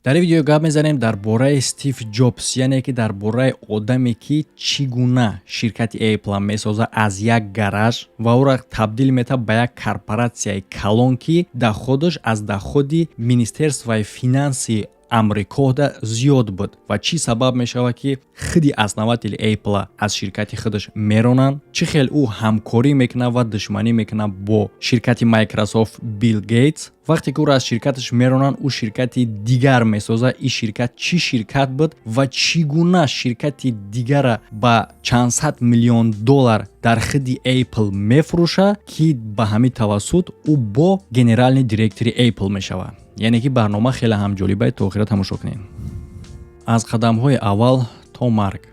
Дар ин видео гап мезанем дар бораи Стив Ҷобс, яъне ки дар бораи одаме, ки чӣ гуна ширкати Apple месоза аз як гараж ва ӯро табдил метавад ба як корпоратсияи калон, ки доходаш аз доходи Министерствои финанси Амрикода зиёд буд, ва чӣ сабаб мешавад, ки худи основатели Apple аз ширкати худаш меронанд, чӣ хел ӯ ҳамкорӣ мекунад ва душманӣ мекунад бо ширкати Microsoft, Билл Гейтс. Вақте ки ӯро аз ширкаташ меронанд, ӯ ширкати дигар месозад. Ин ширкат чӣ ширкат буд ва чӣ гуна ширкати дигара ба чандсад миллион доллар дар худи Apple мефурӯшад, ки ба ҳамин тавассут ӯ бо генеральный директори Apple мешавад. Яъне ки барнома хеле ҳам ҷолиба, то охира тамошо кунед. Аз қадамҳои аввал то марг.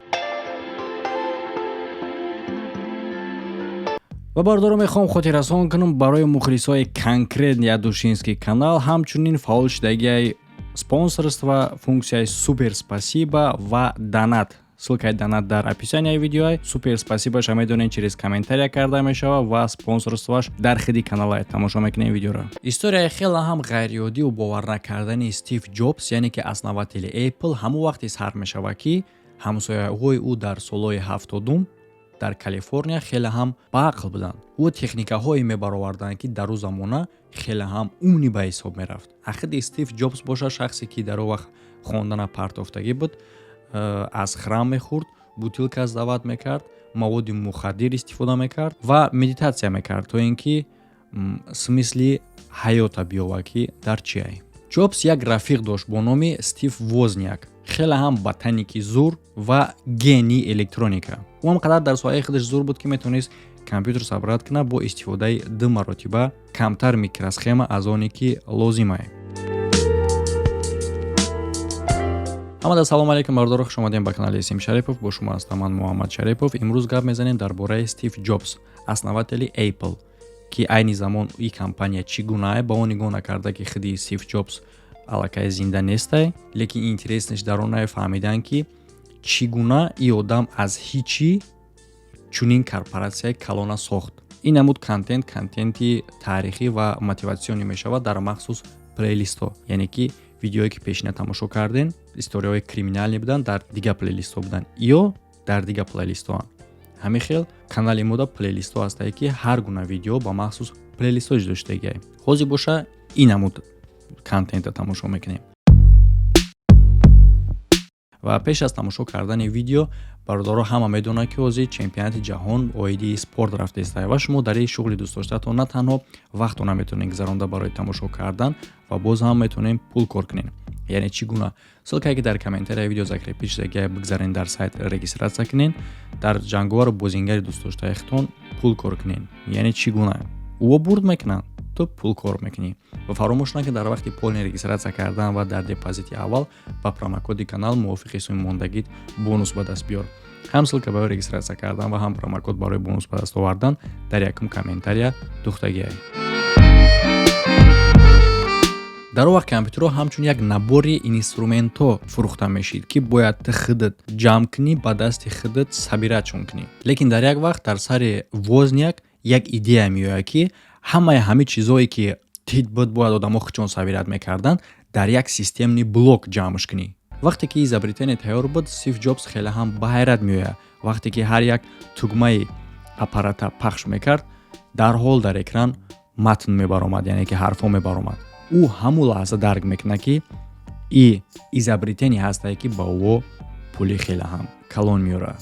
Ва бародаро, мехоҳам хотиррасон кунам барои мухлисои конкретно Ядушинский канал, ҳамчунин фаъол шудагиаи спонсорство, функсияи супер спасибо ва донат. Ссылкаи донат дар описанияи видеоа. Супер спасибоша медонед, через комментария карда мешавад ва спонсорствоаш дар худи канала. Тамошо мекунем видеоро. Историяи хеле ҳам ғайриоддиву боварнакардани Стив Ҷобс, яъне ки основатели Apple, ҳамон вақте сар мешавад, ки ҳамсояҳои ӯ дар солҳои 70-ум дар Калифорния хеле ҳам баақл буданд. Ӯ техникаҳое мебароварданд, ки дар ӯ замона хеле ҳам умный ба ҳисоб мерафт. Ахиди Стив Ҷобс боша, шахсе ки дар ӯ вақт хондана партофтагӣ буд, аз храм мехӯрд, бутылка сдавать мекард, маводи мухаддир истифода мекард ва медитатсия мекард, то ин ки смысли ҳаёта биёвад, ки дар чиай. Ҷобс як рафиқ дошт бо номи Стив Возняк, хеле ҳам ботаники зур ва гении электроника. Ӯ ҳам қадар дар соҳаи худаш зур буд, ки метавонист компютер собрать кунад бо истифодаи ду маротиба камтар микросхема аз оне ки лозимае. Ҳамада салому алейкум, бародаро, хуш омадем ба канали Исм Шарипов. Бо шумо ҳастам ман, Муҳаммад Шарипов. Имрӯз гап мезанем дар бораи Стив Ҷобс, основатели Apple, ки айни замон и компания чӣ гунае, ба он нигоҳ накарда, ки худи Стив Ҷобс аллакай зинда нестай, лекин интересныйш дар онае фаҳмидан, ки чӣ гуна и одам аз ҳичи чунин корпоратсияи калона сохт. Ин намуд контент контенти таърихӣ ва мотиватсионӣ мешавад дар махсус плейлистҳо, яъне ки видеое ки пешина тамошо кардем, историяҳои криминалӣ буданд, дар дигар плейлистҳо буданд ё дар дигар плейлистҳоанд. Ҳамин хел канали мода плейлистҳо ҳастае, ки ҳар гуна видео ба махсус плейлистҳо ҷудо шудагиае. Ҳозир боша, ин намуд контента тамошо мекунем. Ва пеш аз тамошо кардани видео, бародаро, ҳама медонанд, ки ҳозир чемпионати ҷаҳон оиди спорт рафтааст ва шумо дар ин шуғли дӯстдоштаатон на танҳо вақтро наметавонед гузаронда барои тамошо кардан ва боз ҳам метавонед пул кор кунед. Яъне чӣ гуна? Ссылкае ки дар комментарияи видео закрепить шудагия, бигзарен, дар сайт регистрация кунед, дар ҷанговару бозингари дӯстдоштаи худтон пул кор кунед. Яъне чӣ гуна? Ӯо бурд мекунанд, ту пул кор мекунӣ. Ва фаромӯш накунед, дар вақти полный регистрация кардан ва дар депозити аввал ба промокоди канал мувофиқи суми мондагит бонус ба даст биёр. Ҳам ссылка барои регистрация кардан ва ҳам промокод барои бонус ба даст овардан дар якум комментария духтагиай. Дар он вақт компютерҳо ҳамчун як набори инструментҳо фурӯхта мешид, ки бояд ту худат ҷамъ кунӣ, ба дасти худат собиратьшон кунӣ. Лекин дар як вақт дар сари Возняк як идея меояд, ки ҳамаи ҳамин чизҳое ки тит буд, бояд одамо худшон собирать мекарданд, дар як системный блок ҷамъш кунӣ. Вақте ки изобретение тайёр буд, Стив Ҷобс хеле ҳам ба ҳайрат меояд. Вақте ки ҳар як тугмаи аппарата пахш мекард, дарҳол дар экран матн мебаромад, яъне ки ҳарфҳо мебаромад. Ӯ ҳамун лаҳза дарк мекунад, ки и изобретение ҳастае, ки ба ӯ пули хеле ҳам калон меорад.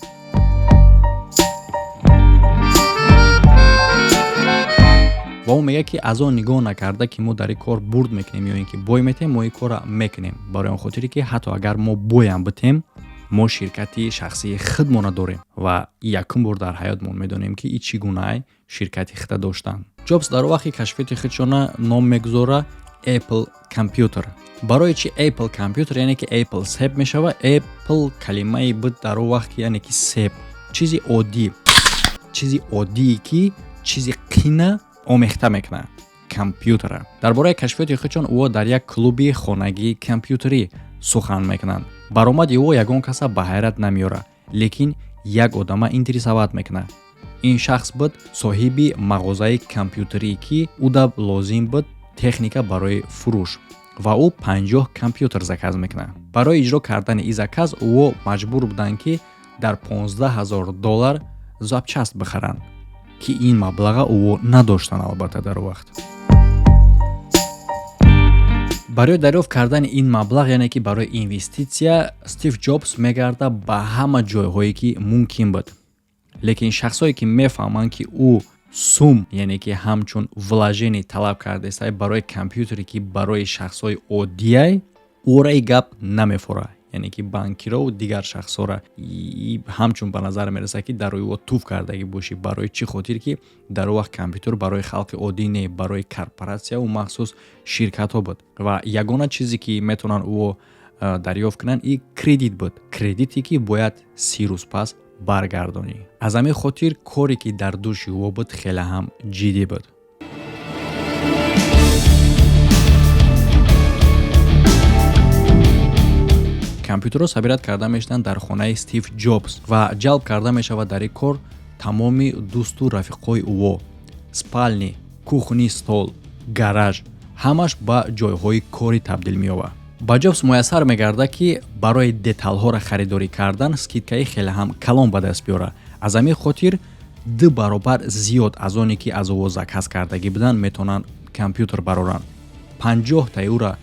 Ва ӯ мегӯяд, ки аз он нигоҳ накарда, ки мо дар ин кор бурд мекунем ё ин ки бой метем, мо ин корро мекунем, барои он хотире ки ҳатто агар мо боям битем, мо ширкати шахсии худмона дорем ва якум бор дар ҳаётмон медонем, ки и чӣ гунае ширкати худа доштан. Ҷобс дар он вақти кашфиёти худшона ном мегузора Apple Computer. Барои чи Apple Computer? Яъне ки Apple себ мешава. Apple калимае буд дар он вақт, яъне ки себ, чизи оддӣ, чизи оддие, ки чизи қина омехта мекунад, компютера. Дар бораи кашфиёти худшон ӯ дар як клуби хонагии компютерӣ сухан мекунанд. Баромади ӯ ягон каса ба ҳайрат намеорад, лекин як одама интересовать мекунад. Ин шахс буд соҳиби мағозаи компютерӣ, ки ӯда лозим буд техника барои фурӯш. Ва ӯ 50 компютер заказ мекунад. Барои иҷро кардани ин заказ ӯ маҷбур буданд, ки дар 15 ҳазор доллар запчасть бихаранд, ки ин маблаға ӯ надоштанд, албатта, дар вақт. Барои дарёфт кардани ин маблағ, яъне ки барои инвеститсия, Стив Ҷобс мегарда ба ҳама ҷойҳое, ки мумкин буд. Лекин шахсое, ки мефаҳманд, ки ӯ сум, яъне ки ҳамчун вложение талаб кардааст барои компютере, ки барои шахсҳои оддияй, ӯра и гап намефора. Яъне ки банкирову дигар шахсҳоро ҳамчун ба назар мерасад, ки дар рӯи ӯ туф кардагӣ бошӣ. Барои чӣ хотир ки дар он вақт компютер барои халқи оддӣ не, барои корпоратсияву махсус ширкатҳо буд. Ва ягона чизе, ки метавонанд ӯ дарёфт кунанд, и кредит буд, кредите, ки бояд 30 рӯз пас баргардонӣ. Аз ҳамин хотир коре, ки дар дӯши ӯ буд, хеле ҳам ҷиддӣ буд. Компютерҳо собирать карда мешуданд дар хонаи Стив Ҷобс ва ҷалб карда мешавад дар ин кор тамоми дӯсту рафиқҳои ӯ. Спальни, кухни, стол, гараж ҳамаш ба ҷойҳои корӣ табдил меёбад. Ба Ҷобс муяссар мегардад, ки барои деталҳоро харидорӣ кардан скидкаи хеле ҳам калон ба даст биёрад. Аз ҳамин хотир ду баробар зиёд аз оне, ки аз ӯ заказ кардагӣ буданд, метавонанд компютер бароранд. 50-таи ӯра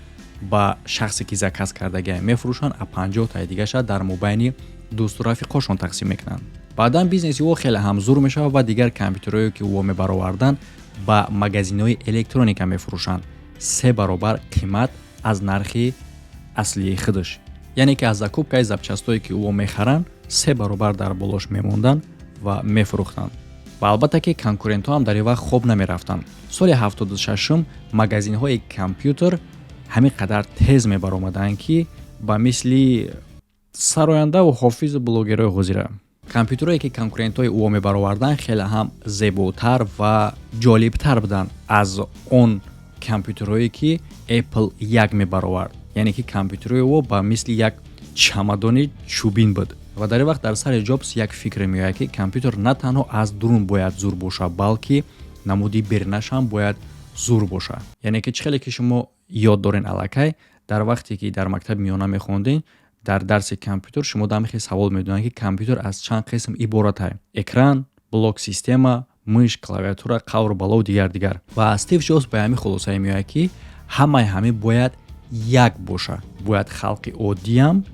ба шахсе, ки заказ кардагия, мефурӯшанд, а 50-таи дигаша дар мобайни дӯсту рафиқҳошон тақсим мекунанд. Баъдан бизнеси ӯ хеле ҳам зур мешавад ва дигар компютерҳое, ки ӯ мебароварданд, ба магазинҳои электроника мефурӯшанд се баробар қимат аз нархи аслии худаш. Яъне ки аз закупкаи запчастҳое, ки ӯ мехаранд, се баробар дар болош мемонданд ва мефурӯхтанд. Ва албатта ки конкурентҳо ҳам дар ин вақт хоб намерафтанд. Соли 76-ум магазинҳои компютер ҳамин қадар тез мебаромаданд, ки ба мисли сарояндаву ҳофизу блогерҳои ҳозира. Компютерҳое, ки конкурентҳои ӯ мебароварданд, хеле ҳам зеботар ва ҷолибтар буданд аз он компютерҳое, ки Apple 1 мебаровард. Яъне ки компютерҳои ӯ ба мисли як чамадони чӯбин буд. Ва дар ин вақт дар сари Ҷобс як фикре меояд, ки компютер на танҳо аз дурун бояд зур бошад, балки намуди берунаш ҳам бояд зур бошад. Яъне ки чӣ хеле ки шумо ёд дорен, аллакай дар вақте ки дар мактаби миёна мехондем, дар дарси компютер шумо дар ҳамин хел савол медоданд, ки компютер аз чанд қисм иборатай: экран, блок система, мыш, клавиатура, қавру балову дигар дигар. Ва Стив Ҷобс ба ҳамин хулосае меояд, ки ҳамаи ҳамин бояд як бошад, бояд халқи оддиам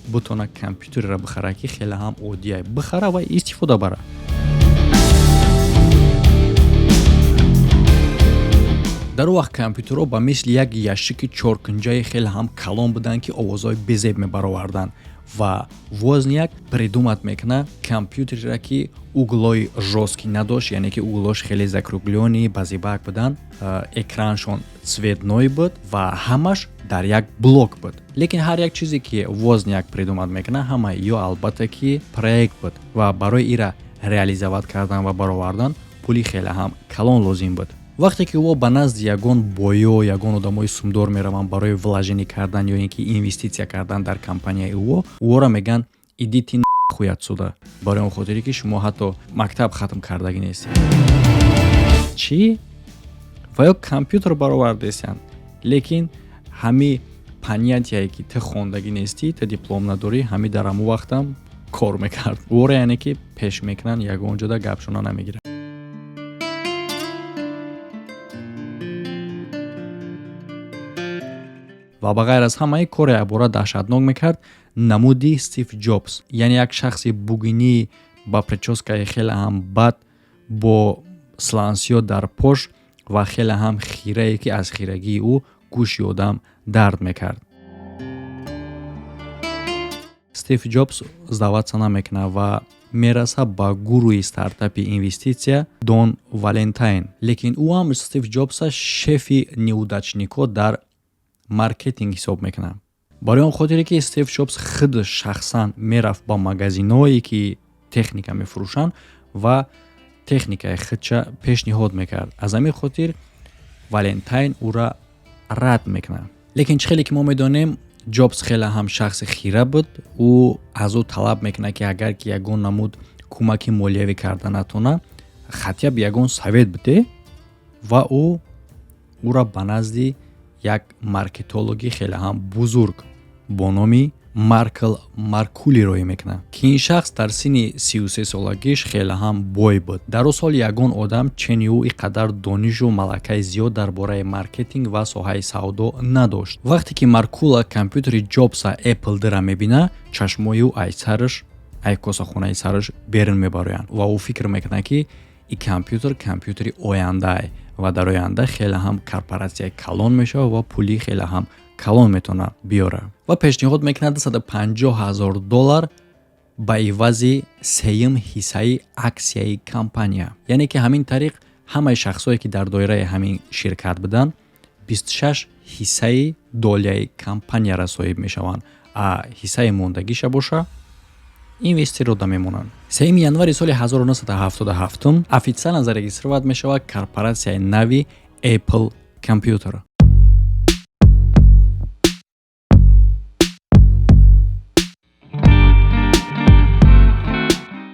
бутона компютерро бихарад, ки хеле ҳам оддия, бихара ва истифода барад. Дар он вақт компютерҳо ба мисли як ящики чоркунҷаи хеле ҳам калон буданд, ки овозҳои безеб мебароварданд. Ва Возняк придумать мекунад компютереро, ки углои жёсткий надошт, яъне ки углош хеле закруглённый, базибак буданд, экраншон цветной буд ва ҳамаш дар як блок буд. Лекин ҳар як чизе, ки Возняк придумать мекунад, ҳама ё албатта ки проект буд ва барои ира реализовать кардан ва баровардан пули хеле ҳам калон лозим буд. Вақте ки ӯ ба назди ягон боё, ягон одамои сумдор мераванд барои вложение кардан ё ин ки инвеститсия кардан дар компанияи ӯ, ӯро мегӯянд: «Идите нахуй отсюда, барои он хотире ки шумо ҳатто мактаб хатм кардагӣ нестед». Чӣ? Ва ё компютер баровардесиянд, лекин ҳами понятие, ки ту хондагӣ нестӣ, ту диплом надорӣ, ҳами дар ҳамон вақтам кор мекард. Ӯро, яъне ки, пеш мекунанд, ягон ҷода гапшона намегирад. Ва ба ғайр аз ҳамаи коре абора даҳшатнок мекард намуди Стив Ҷобс, яъне як шахси бугинӣ ба причёскаи хеле ҳам бад, бо слансиё дар пош ва хеле ҳам хирае, ки аз хирагии ӯ гӯши одам дард мекард. Стив Ҷобс сдаваться намекунад ва мераса ба гурӯҳи стартапи инвеститсия Дон Валентайн. Лекин ӯ ҳам Стив Ҷобса шефи неудачникҳо дар маркетинг ҳисоб мекунад, барои он хотире ки Стив Ҷобс худ шахсан мерафт ба магазинҳое, ки техника мефурӯшанд, ва техникаи худша пешниҳод мекард. Аз ҳамин хотир Валентайн ӯра рад мекунад. Лекин чӣ хеле ки мо медонем, Ҷобс хеле ҳам шахси хира буд. Ӯ аз ӯ талаб мекунад, ки агар ки ягон намуд кӯмаки молиявӣ карда натона, хотя бы ягон совет биде. Ва ӯ ӯра ба назди Як маркетологи хеле ҳам бузург бо номи Маркл Маркули роҳӣ мекунад, ки ин шахс дар синни 33-солагиш хеле ҳам бой буд. Дар он сол ягон одам чени ӯ ин қадар донишу малакаи зиёд дар бораи маркетинг ва соҳаи савдо надошт. Вақте ки Маркула компютери Ҷобса Apple II-ра мебинад, чашмои ӯ ай сараш, ай косахонаи сараш берун мебароянд ва ӯ фикр мекунад, ки ин компютер компютери ояндаае ва дар оянда хеле ҳам корпоратсияи калон мешавад ва пули хеле ҳам калон метавонад биёрад, ва пешниҳод мекунад 250 ҳазор доллар ба ивази сеюм ҳиссаи аксияи компания. Яъне ки ҳамин тариқ ҳамаи шахсое, ки дар доираи ҳамин ширкат буданд, 26 ҳиссаи доляи компанияро соҳиб мешаванд, а ҳиссаи мондагиша боша, инвесторҳо мемонанд. 3 январи соли 1977 официально зарегистрировать мешавад корпоратсияи нави Apple Computer.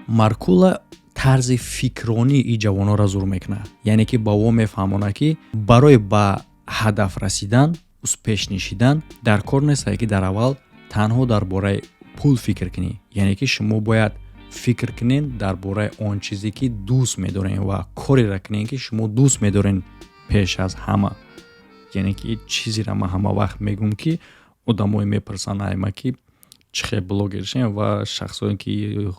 Маркула тарзи фикронии и ҷавононро зур мекунад, яъне ки ба ӯ мефаҳмонад, ки барои ба ҳадаф расидан, успешный шидан дар кор нестае, ки дар аввал танҳо дар бораи пул фикр кунӣ, яъне ки шумо бояд фикр кунед дар бораи он чизе, ки дӯст медорем, ва кореро кунед, ки шумо дӯст медоред пеш аз ҳама. Яъне ки чизеро ман ҳама вақт мегӯм, ки одамое мепурсанд айма, ки чӣ хел блогер шем, ва шахсое, ки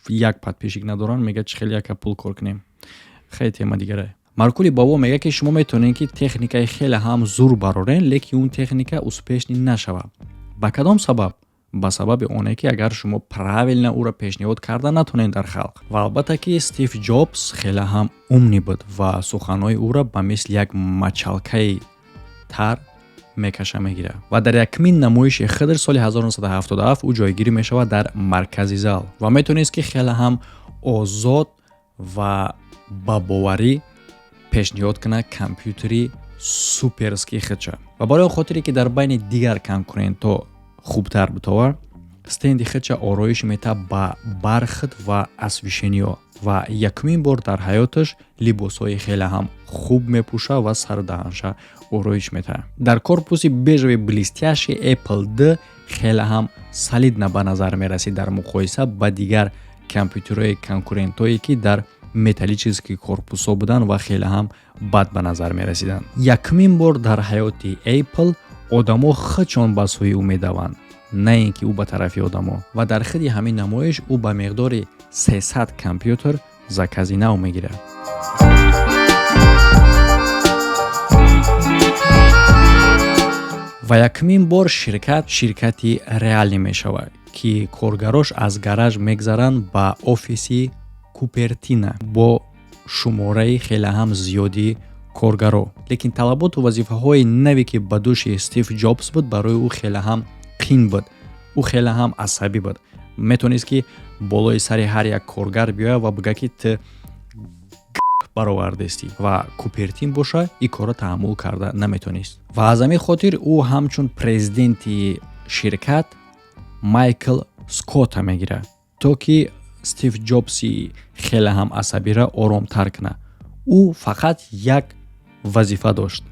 як подписчик надоранд, мегӯяд, чӣ хел яка пул кор кунем. Хеле тема дигарае. Маркули бобо мегӯяд, ки шумо метавонед, ки техникаи хеле ҳам зур барорен, лекин он техника успешный нашавад. Ба кадом сабаб? Ба сабаби оне, ки агар шумо правильно ӯро пешниҳод карда натонед дар халқ. Ва албатта ки Стив Ҷобс хеле ҳам умный буд ва суханҳои ӯро ба мисли як мочалкаи тар мекаша мегирад. Ва дар якумин намоиши худр соли 1977 ӯ ҷойгирӣ мешавад дар маркази зал ва метавонист, ки хеле ҳам озод ва ба боварӣ пешниҳод кунад компютери суперский худша. Ва барои он хотире, ки дар байни дигар конкурентҳо хубтар битовад, стенди худша ороиш метавад ба бархат ва освещениё ва якумин бор дар ҳаёташ либосҳои хеле ҳам хуб мепӯшад ва сару даҳанша ороиш метаҳад. Дар корпуси бежевый блестящий Apple II хеле ҳам солидно ба назар мерасид дар муқоиса ба дигар компютерҳои конкурентҳое, ки дар металлический корпусҳо буданд ва хеле ҳам бад ба назар мерасиданд. Якумин бор дар ҳаёти Apple одамо худшон ба сӯи ӯ медаванд, на ин ки ӯ ба тарафи одамо. Ва дар худи ҳамин намоиш ӯ ба миқдори 300 компютер закази нав мегирад. Ва якумин бор ширкат ширкати реалӣ мешавад, ки коргарош аз гараж мегзаранд ба офиси Купертина бо шумораи хеле ҳам зиёди коргаро. Лекин талаботу вазифаҳои наве, ки ба дӯши Стив Ҷобс буд, барои ӯ хеле ҳам қин буд. Ӯ хеле ҳам асабӣ буд, метавонист, ки болои сари ҳар як коргар биёяд ва бигӯяд, ки ту баровардестӣ, ва Купертин боша, ин корро таҳаммул карда наметавонист. Ва аз ҳамин хотир ӯ ҳамчун президенти ширкат Майкл Скотта мегирад, то ки Стив Ҷобси хеле ҳам асабиро оромтар кунад. Ӯ фақат як вазифа дошт: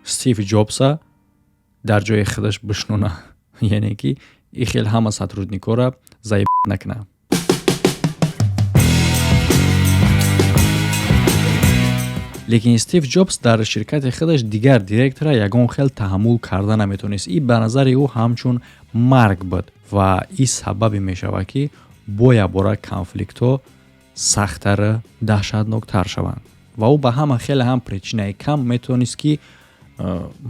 Стив Ҷобса дар ҷои худаш бишнона, яъне ки и хел ҳама сотрудникҳоро заеб накунад. Лекин Стив Ҷобс дар ширкати худаш дигар директора ягон хел таҳаммул карда наметавонист. И ба назари ӯ ҳамчун марг буд ва ин сабабе мешавад, ки бо якбора конфликтҳо сахттару даҳшатноктар шаванд. Ва ӯ ба ҳама хеле ҳам причинаи кам метавонист, ки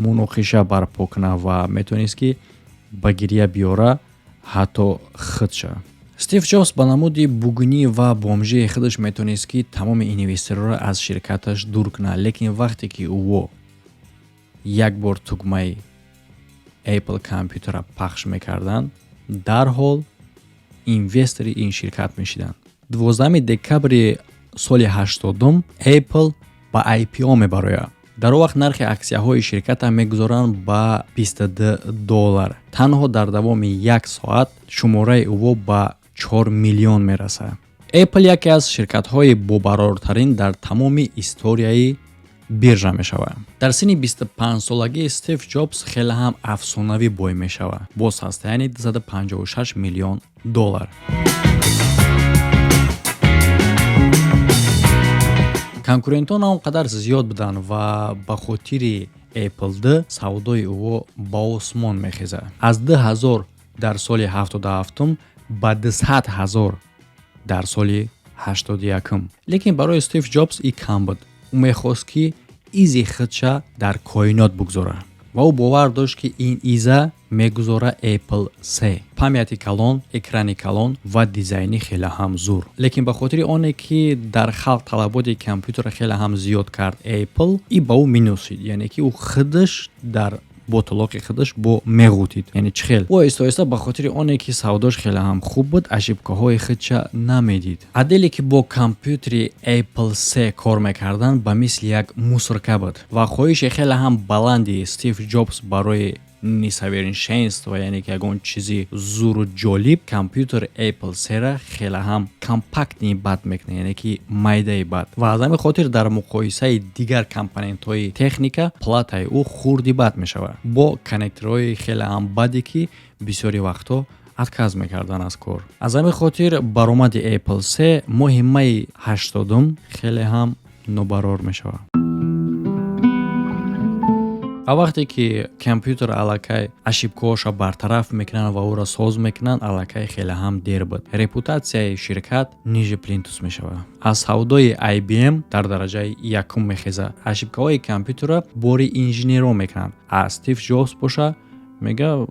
муноқиша барпо кунад ва метавонист, ки ба гиря биёра ҳатто худша. Стив Ҷобс ба намуди бугунӣ ва бомжии худаш метавонист, ки тамоми инвесторҳоро аз ширкаташ дур кунад, лекин вақте ки ӯ як бор тугмаи Apple компютерро пахш мекарданд, дарҳол инвестори ин ширкат мешиданд. 12 декабри соли 80-ум Apple ба IPO мебарояд. Дар он вақт нархи аксияҳои ширката мегузоранд ба 22 доллар. Танҳо дар давоми як соат шумораи ӯ ба 4 миллион мерасад. Apple яке аз ширкатҳои бобарортарин дар тамоми историяи биржа мешавад. Дар синни 25-солагӣ Стив Ҷобс хеле ҳам афсонавӣ бой мешавад, бо состояние 256 миллион доллар. Конкурентҳо на он қадар зиёд буданд ва ба хотири Apple 2 савдои ӯ ба осмон мехезад, аз 2000 дар соли 77 ба 200 ҳазор дар соли 81. Лекин барои Стив Ҷобс и кам буд. Ӯ мехост, ки изи худша дар коинот бигзорад, ва ӯ бовар дошт, ки ин иза мегузора Apple 3: памяти калон, экрани калон ва дизайни хеле ҳам зур. Лекин ба хотири оне ки дар халқ талаботи компютерро хеле ҳам зиёд кард Apple, и ба ӯ минус шид, яъне ки ӯ худаш дар ботулоқи худаш бо меғутид. Яъне чӣ хел? Ӯ оҳиста оҳиста, ба хотири оне ки савдош хеле ҳам хуб буд, ошибкаҳои худша намедид. Отделе ки бо компютери Apple 3 кор мекарданд, ба мисли як мусорка буд. Ва хоҳиши хеле ҳам баланди Стив Ҷобс барои несовершенство, яъне ки ягон чизи зуру ҷолиб, компютер Apple 3 хеле ҳам компактный бад мекунад, яъне ки майдаи бад. Ва аз ҳамин хотир дар муқоисаи дигар компонентҳои техника платаи ӯ хурди бад мешавад, бо коннекторҳои хеле ҳам баде, ки бисёри вақтҳо отказ мекарданд аз кор. Аз ҳамин хотир баромади Apple 3 моҳи майи 80-ум хеле ҳам нобарор мешавад. Ва вақте ки компютер аллакай ошибкаҳоша бартараф мекунанд ва ӯро соз мекунанд, аллакай хеле ҳам дер буд. Репутатсияи ширкат ниже плинтус мешавад, аз савдои IBM дар дараҷаи якум мехезад. Ошибкаҳои компютерро бори инженерҳо мекунанд, а Стив Ҷобс боша мега: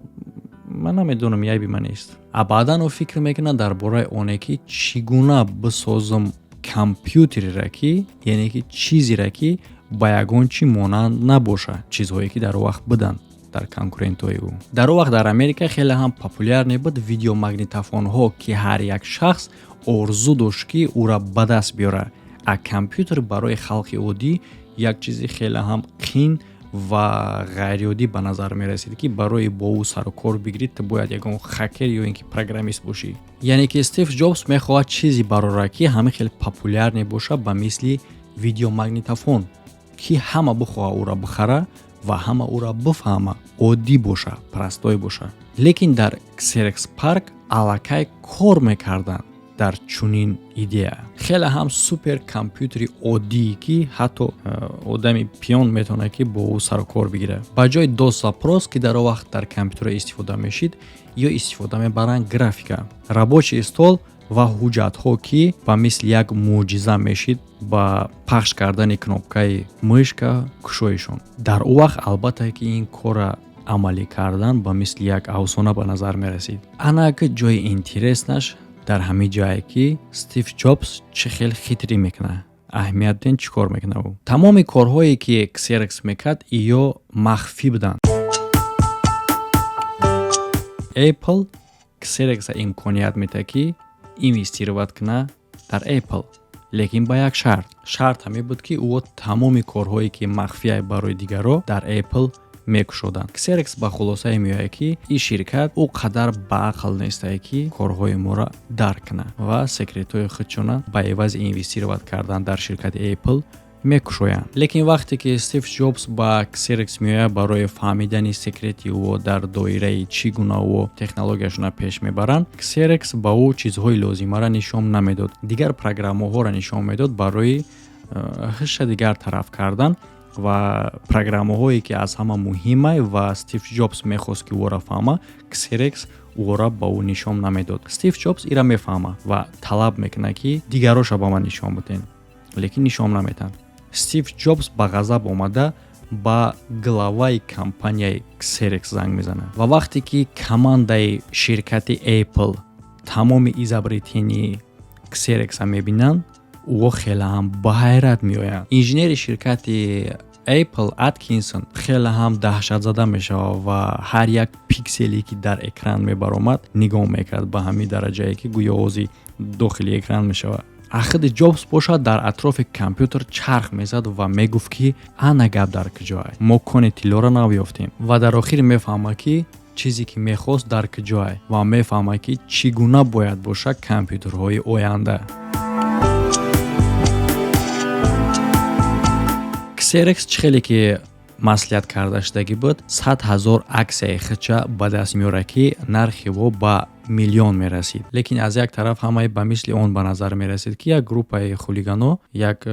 «Ман намедонам, айби ман нест». А баъдан ӯ фикр мекунад дар бораи оне ки чӣ гуна бисозам компютереро, ки яъне ки чизеро, ки ба ягон чӣ монанд набошад, чизҳое ки дар он вақт буданд дар конкурентҳои ӯ. Дар он вақт дар Америка хеле ҳам популярный буд видеомагнитофонҳо, ки ҳар як шахс орзу дошт, ки ӯра ба даст биёрад. А компютер барои халқи оддӣ як чизи хеле ҳам қин ва ғайриоддӣ ба назар мерасид, ки барои бо ӯ сару кор бигирӣ, ту бояд ягон хакер ё ин ки программист бошӣ. Яъне ки Стив Ҷобс мехоҳад чизе барорад, ки ҳамин хел популярный бошад, ба мисли видеомагнитофон, ки ҳама бихоҳа ӯро бихара ва ҳама ӯро бифаҳма, оддӣ боша, простой боша. Лекин дар Xerox PARC аллакай кор мекарданд дар чунин идея: хеле ҳам супер компютери оддие, ки ҳатто одами пиён метавонад, ки бо ӯ сару кор бигирад. Ба ҷои DOS запрос, ки дар он вақт дар компютерҳо истифода мешид, ё истифода мебаранд графика, рабочий стол ва ҳуҷҷатҳо, ки ба мисли як мӯъҷиза мешид ба пахш кардани кнопкаи мышка кушоишон. Дар он вақт, албатта, ки ин корра амалӣ кардан ба мисли як афсона ба назар мерасид. Ана ки ҷои интереснаш дар ҳамин ҷое, ки Стив Ҷобс чӣ хел хитрӣ мекунад. Аҳамият ден, чӣ кор мекунад ӯ. Тамоми корҳое ки Xerox мекард, ё махфӣ буданд. Apple Xerox имконият медиҳад, ки инвестировать кунад дар Apple, лекин ба як шарт. Шарт ҳамин буд, ки ӯ тамоми корҳое ки махфия барои дигарро дар Apple мекушоданд. Xerox ба хулосае меояд, ки ин ширкат ӯ қадар баақл нестае, ки корҳои моро дарк кунад, ва секретҳои худшона ба ивази инвестировать кардан дар ширкати Apple мекушоянд. Лекин вақте ки Стив Ҷобс ба Xerox меояд барои фаҳмидани секрети ӯ дар доираи чӣ гуна ӯ технологияшона пеш мебаранд, Xerox ба ӯ чизҳои лозимаро нишон намедод, дигар программаҳоро нишон медод барои ҳиша дигар тараф кардан. Ва программаҳое ки аз ҳама муҳимай ва Стив Ҷобс мехост, ки ӯро фаҳма, Xerox ӯро ба ӯ нишон намедод. Стив Ҷобс ира мефаҳма ва талаб мекунад, ки дигароша ба ман нишон биден, лекин нишон наметаҳанд. Стив Ҷобс ба ғазаб омада, ба главаи компанияи Xerox занг мезанад. Ва вақте ки командаи ширкати Apple тамоми изобретении Xerox-а мебинанд, ӯ хеле ҳам ба ҳайрат меоянд. Инженери ширкати Apple Аткинсон хеле ҳам даҳшатзада мешавад ва ҳар як пикселе, ки дар экран мебаромад, нигоҳ мекард, ба ҳамин дараҷае, ки гӯё ози дохили экран мешавад. А худи Ҷобс бошад, дар атрофи компютер чарх мезад ва мегуфт, ки ана гап дар куҷоай, мо кони тиллоро наёфтем. Ва дар охир мефаҳмад, ки чизе ки мехост дар куҷоай, ва мефаҳмад, ки чӣ гуна бояд бошад компютерҳои оянда. Xerox, чӣ хеле ки маслиҳат карда шудагӣ буд, 100 000 аксияи худша ба даст меорад, ки нархи во ба миллион мерасид. Лекин аз як тараф ҳамаи ба мисли он ба назар мерасид, ки як группаи хулигано як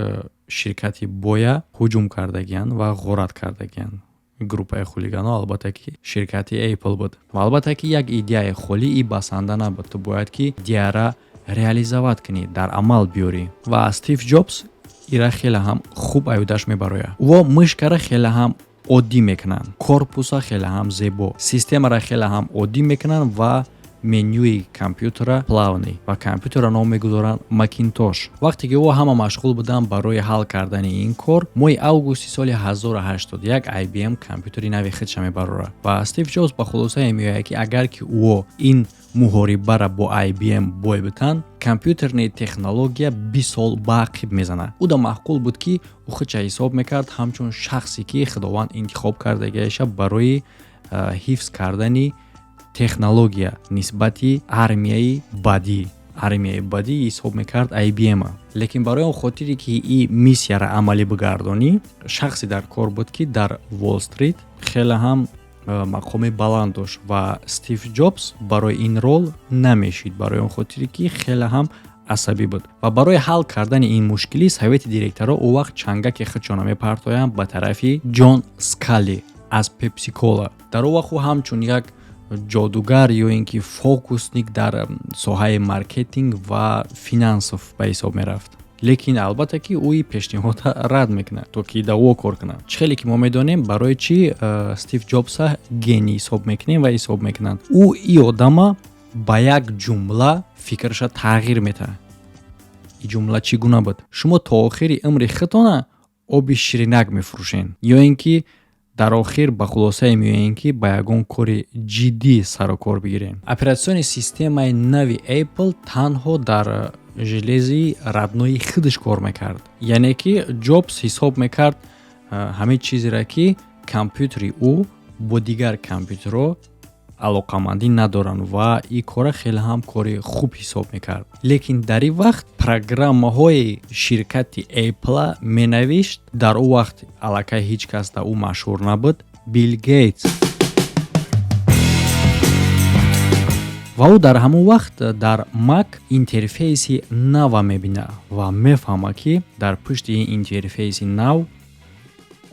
ширкати боя ҳуҷум кардагиянд ва ғорат кардагиянд. Группаи хулигано, албатта, ки ширкати Apple буд. Ва албатта, ки як идеяи холӣ и басанда набуд, ту бояд ки идеяра реализовать кунӣ, дар амал биёрӣ. Ва Стив Ҷобс ира хеле ҳам хуб аюдаш мебарояд. Во мышкара хеле ҳам оддӣ мекунанд, корпуса хеле ҳам зебо, системаро хеле ҳам оддӣ мекунанд ва менюи компютера плавный, ва компютерро ном мегузоранд Макинтош. Вақте ки ӯ ҳама машғул буданд барои ҳал кардани ин кор, моҳи августи соли 1081 IBM компютери нави худша мебарорад. Ва Стив Ҷобс ба хулосае меояд, ки агар ки ӯ ин муҳорибаро бо IBM бой битанд, компютерни технология 20 сол ба ақиб мезанад. Ӯ да маъқул буд, ки ӯ худша ҳисоб мекард ҳамчун шахсе, ки Худованд интихоб кардагиаша барои ҳифз кардани технология нисбати армияи бадӣ. Армияи бадӣ ҳисоб мекард IBM-а. Лекин барои он хотире ки и миссияро амалӣ бигардонӣ, шахсе дар кор буд, ки дар Уолл Стрит хеле ҳам мақоми баланд дошт, ва Стив Ҷобс барои ин рол намешид, барои он хотире ки хеле ҳам асабӣ буд. Ва барои ҳал кардани ин мушкилӣ совети директоро он вақт чангаки худшона мепартоянд ба тарафи Ҷон Скалли аз Пепсикола. Дар он вақт ӯ ҳамчун як ҷодугар ё ин ки фокусник дар соҳаи маркетинг ва финансов ба ҳисоб мерафт. Лекин албатта, ки ӯ пешниҳодро рад мекунад, то ки даво кор кунад. Чӣ хеле ки мо медонем, барои чӣ Стив Ҷобса гений ҳисоб мекунем ва ҳисоб мекунанд, ӯ и одама ба як ҷумла фикраша тағйир метаҳад. И ҷумла чӣ гуна буд? Шумо то охири умри худтона оби ширинак мефурӯшед ё ин ки дар охир ба хулосае меоем, ки ба ягон кори ҷиддӣ сару кор бигирем? Операционный системаи нави Apple танҳо дар желези роднои худаш кор мекард, яъне ки Ҷобс ҳисоб мекард ҳамин чизеро, ки компютери ӯ бо дигар компютерҳо алоқамандӣ надоранд, ва ин кора хеле ҳам кори хуб ҳисоб мекард. Лекин дар ин вақт программаҳои ширкати Apple менавишт, дар он вақт аллакай ҳеҷ кас дар ӯ машҳур набуд, Билл Гейтс. Ва ӯ дар ҳамон вақт дар Мак интерфейси нава мебинад ва мефаҳмад, ки дар пушти ин интерфейси нав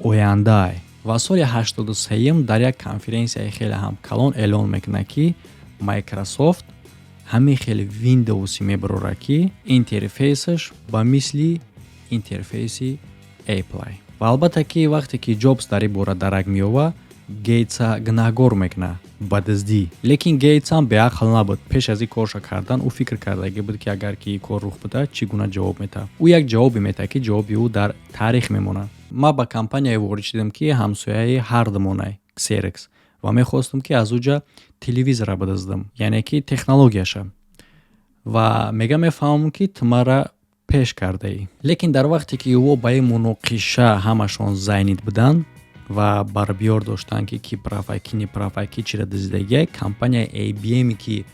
ояндаай. Ва соли 83-м дар як конференсияи хеле ҳам калон эълон мекунад, ки Майкрософт ҳамин хеле Виндоусе мебарорад, ки интерфейсаш ба мисли интерфейси Apple. Ва албатта, ки вақте ки Ҷобс дар ин бора дарак меёбад, Гейтса гунаҳгор мекунад ба дуздӣ. Лекин Гейтс ҳам беақл набуд. Пеш аз ин корша кардан ӯ фикр кардагӣ буд, ки агар ки ин кор рух бидиҳад, чӣ гуна ҷавоб метаҳад. Ӯ як ҷавобе метаҳад, ки ҷавоби ӯ дар таърих мемонад: «Ман ба компанияе ворид шудам, ки ҳамсояи ҳардумонай, Xerox, ва мехостам, ки аз уҷа телевизорро бидуздам, яъне ки технологияша. Ва мега мефаҳмам, ки ту маро пеш кардаӣ». Лекин дар вақте ки ӯ ба ин муноқиша ҳамашон занят буданд ва барбиёр доштанд, ки ки прав ай, ки не прав ай, ки чира дуздидагиай, компанияи IBM, ки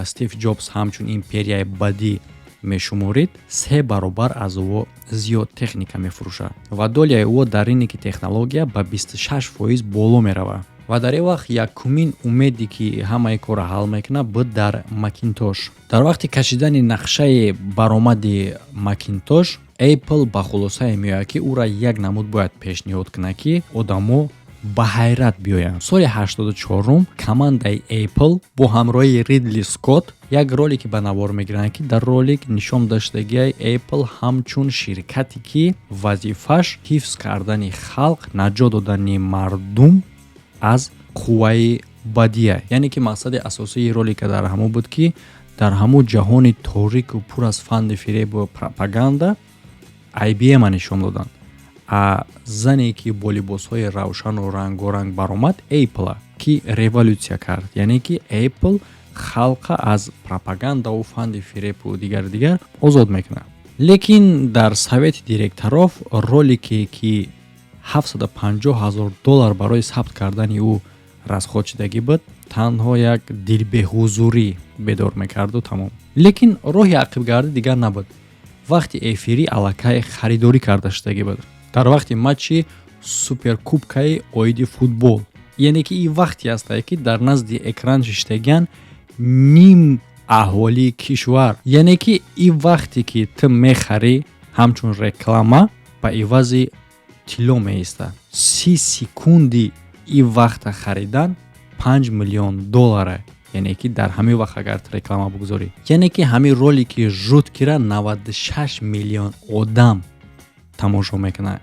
Стив Ҷобс ҳамчун империяи бадӣ мешуморид, се баробар аз ӯ зиёд техника мефурӯшад ва доляи ӯ дар рынки технология ба 26% боло меравад. Ва дар ин вақт якумин умеде, ки ҳамаи корро ҳал мекунад, буд дар Макинтош. Дар вақти кашидани нақшаи баромади Макинтош, Apple ба хулосае меояд, ки ӯра як намуд бояд пешниҳод кунад, ки одамо ба ҳайрат биёянд. Соли 84-ум командаи Apple бо ҳамроҳии Ридли Скотт як ролике ба навор мегиранд, ки дар ролик нишон доштагиай Apple ҳамчун ширкате, ки вазифааш ҳифз кардани халқ, наҷот додани мардум аз қувваи бадия. Яъне ки мақсади асосии ролика дар ҳамон буд, ки дар ҳамон ҷаҳони торику пур аз фанди фиребу пропаганда IBM-а нишон доданд, а зане, ки бо либосҳои равшану рангоранг баромад, Apple, ки революсия кард, яъне ки Apple халқа аз пропагандаву фанди фиребу дигар дигар озод мекунад. Лекин дар совети директоров ролике, ки 750 ҳазор доллар барои сабт кардани ӯ расход шудагӣ буд, танҳо як дилбеҳузурӣ бедор мекарду тамом. Лекин роҳи ақибгардӣ дигар набуд. Вақти эфирӣ аллакай харидорӣ карда шудагӣ буд. Дар вақти матчи суперкубкаи оиди футбол, яъне ки ин вақте ҳастае, ки дар назди экран шиштагиан ним аҳолии кишвар. Яъне ки ин вақте ки ту мехарӣ, ҳамчун реклама ба ивази тилло меистад. 30 секунди ин вақта харидан 5 миллион доллара, яъне ки дар ҳамин вақт агар ту реклама бигузорӣ. Яъне ки ҳамин ролики жуткира 96 миллион одам тамошо мекунад,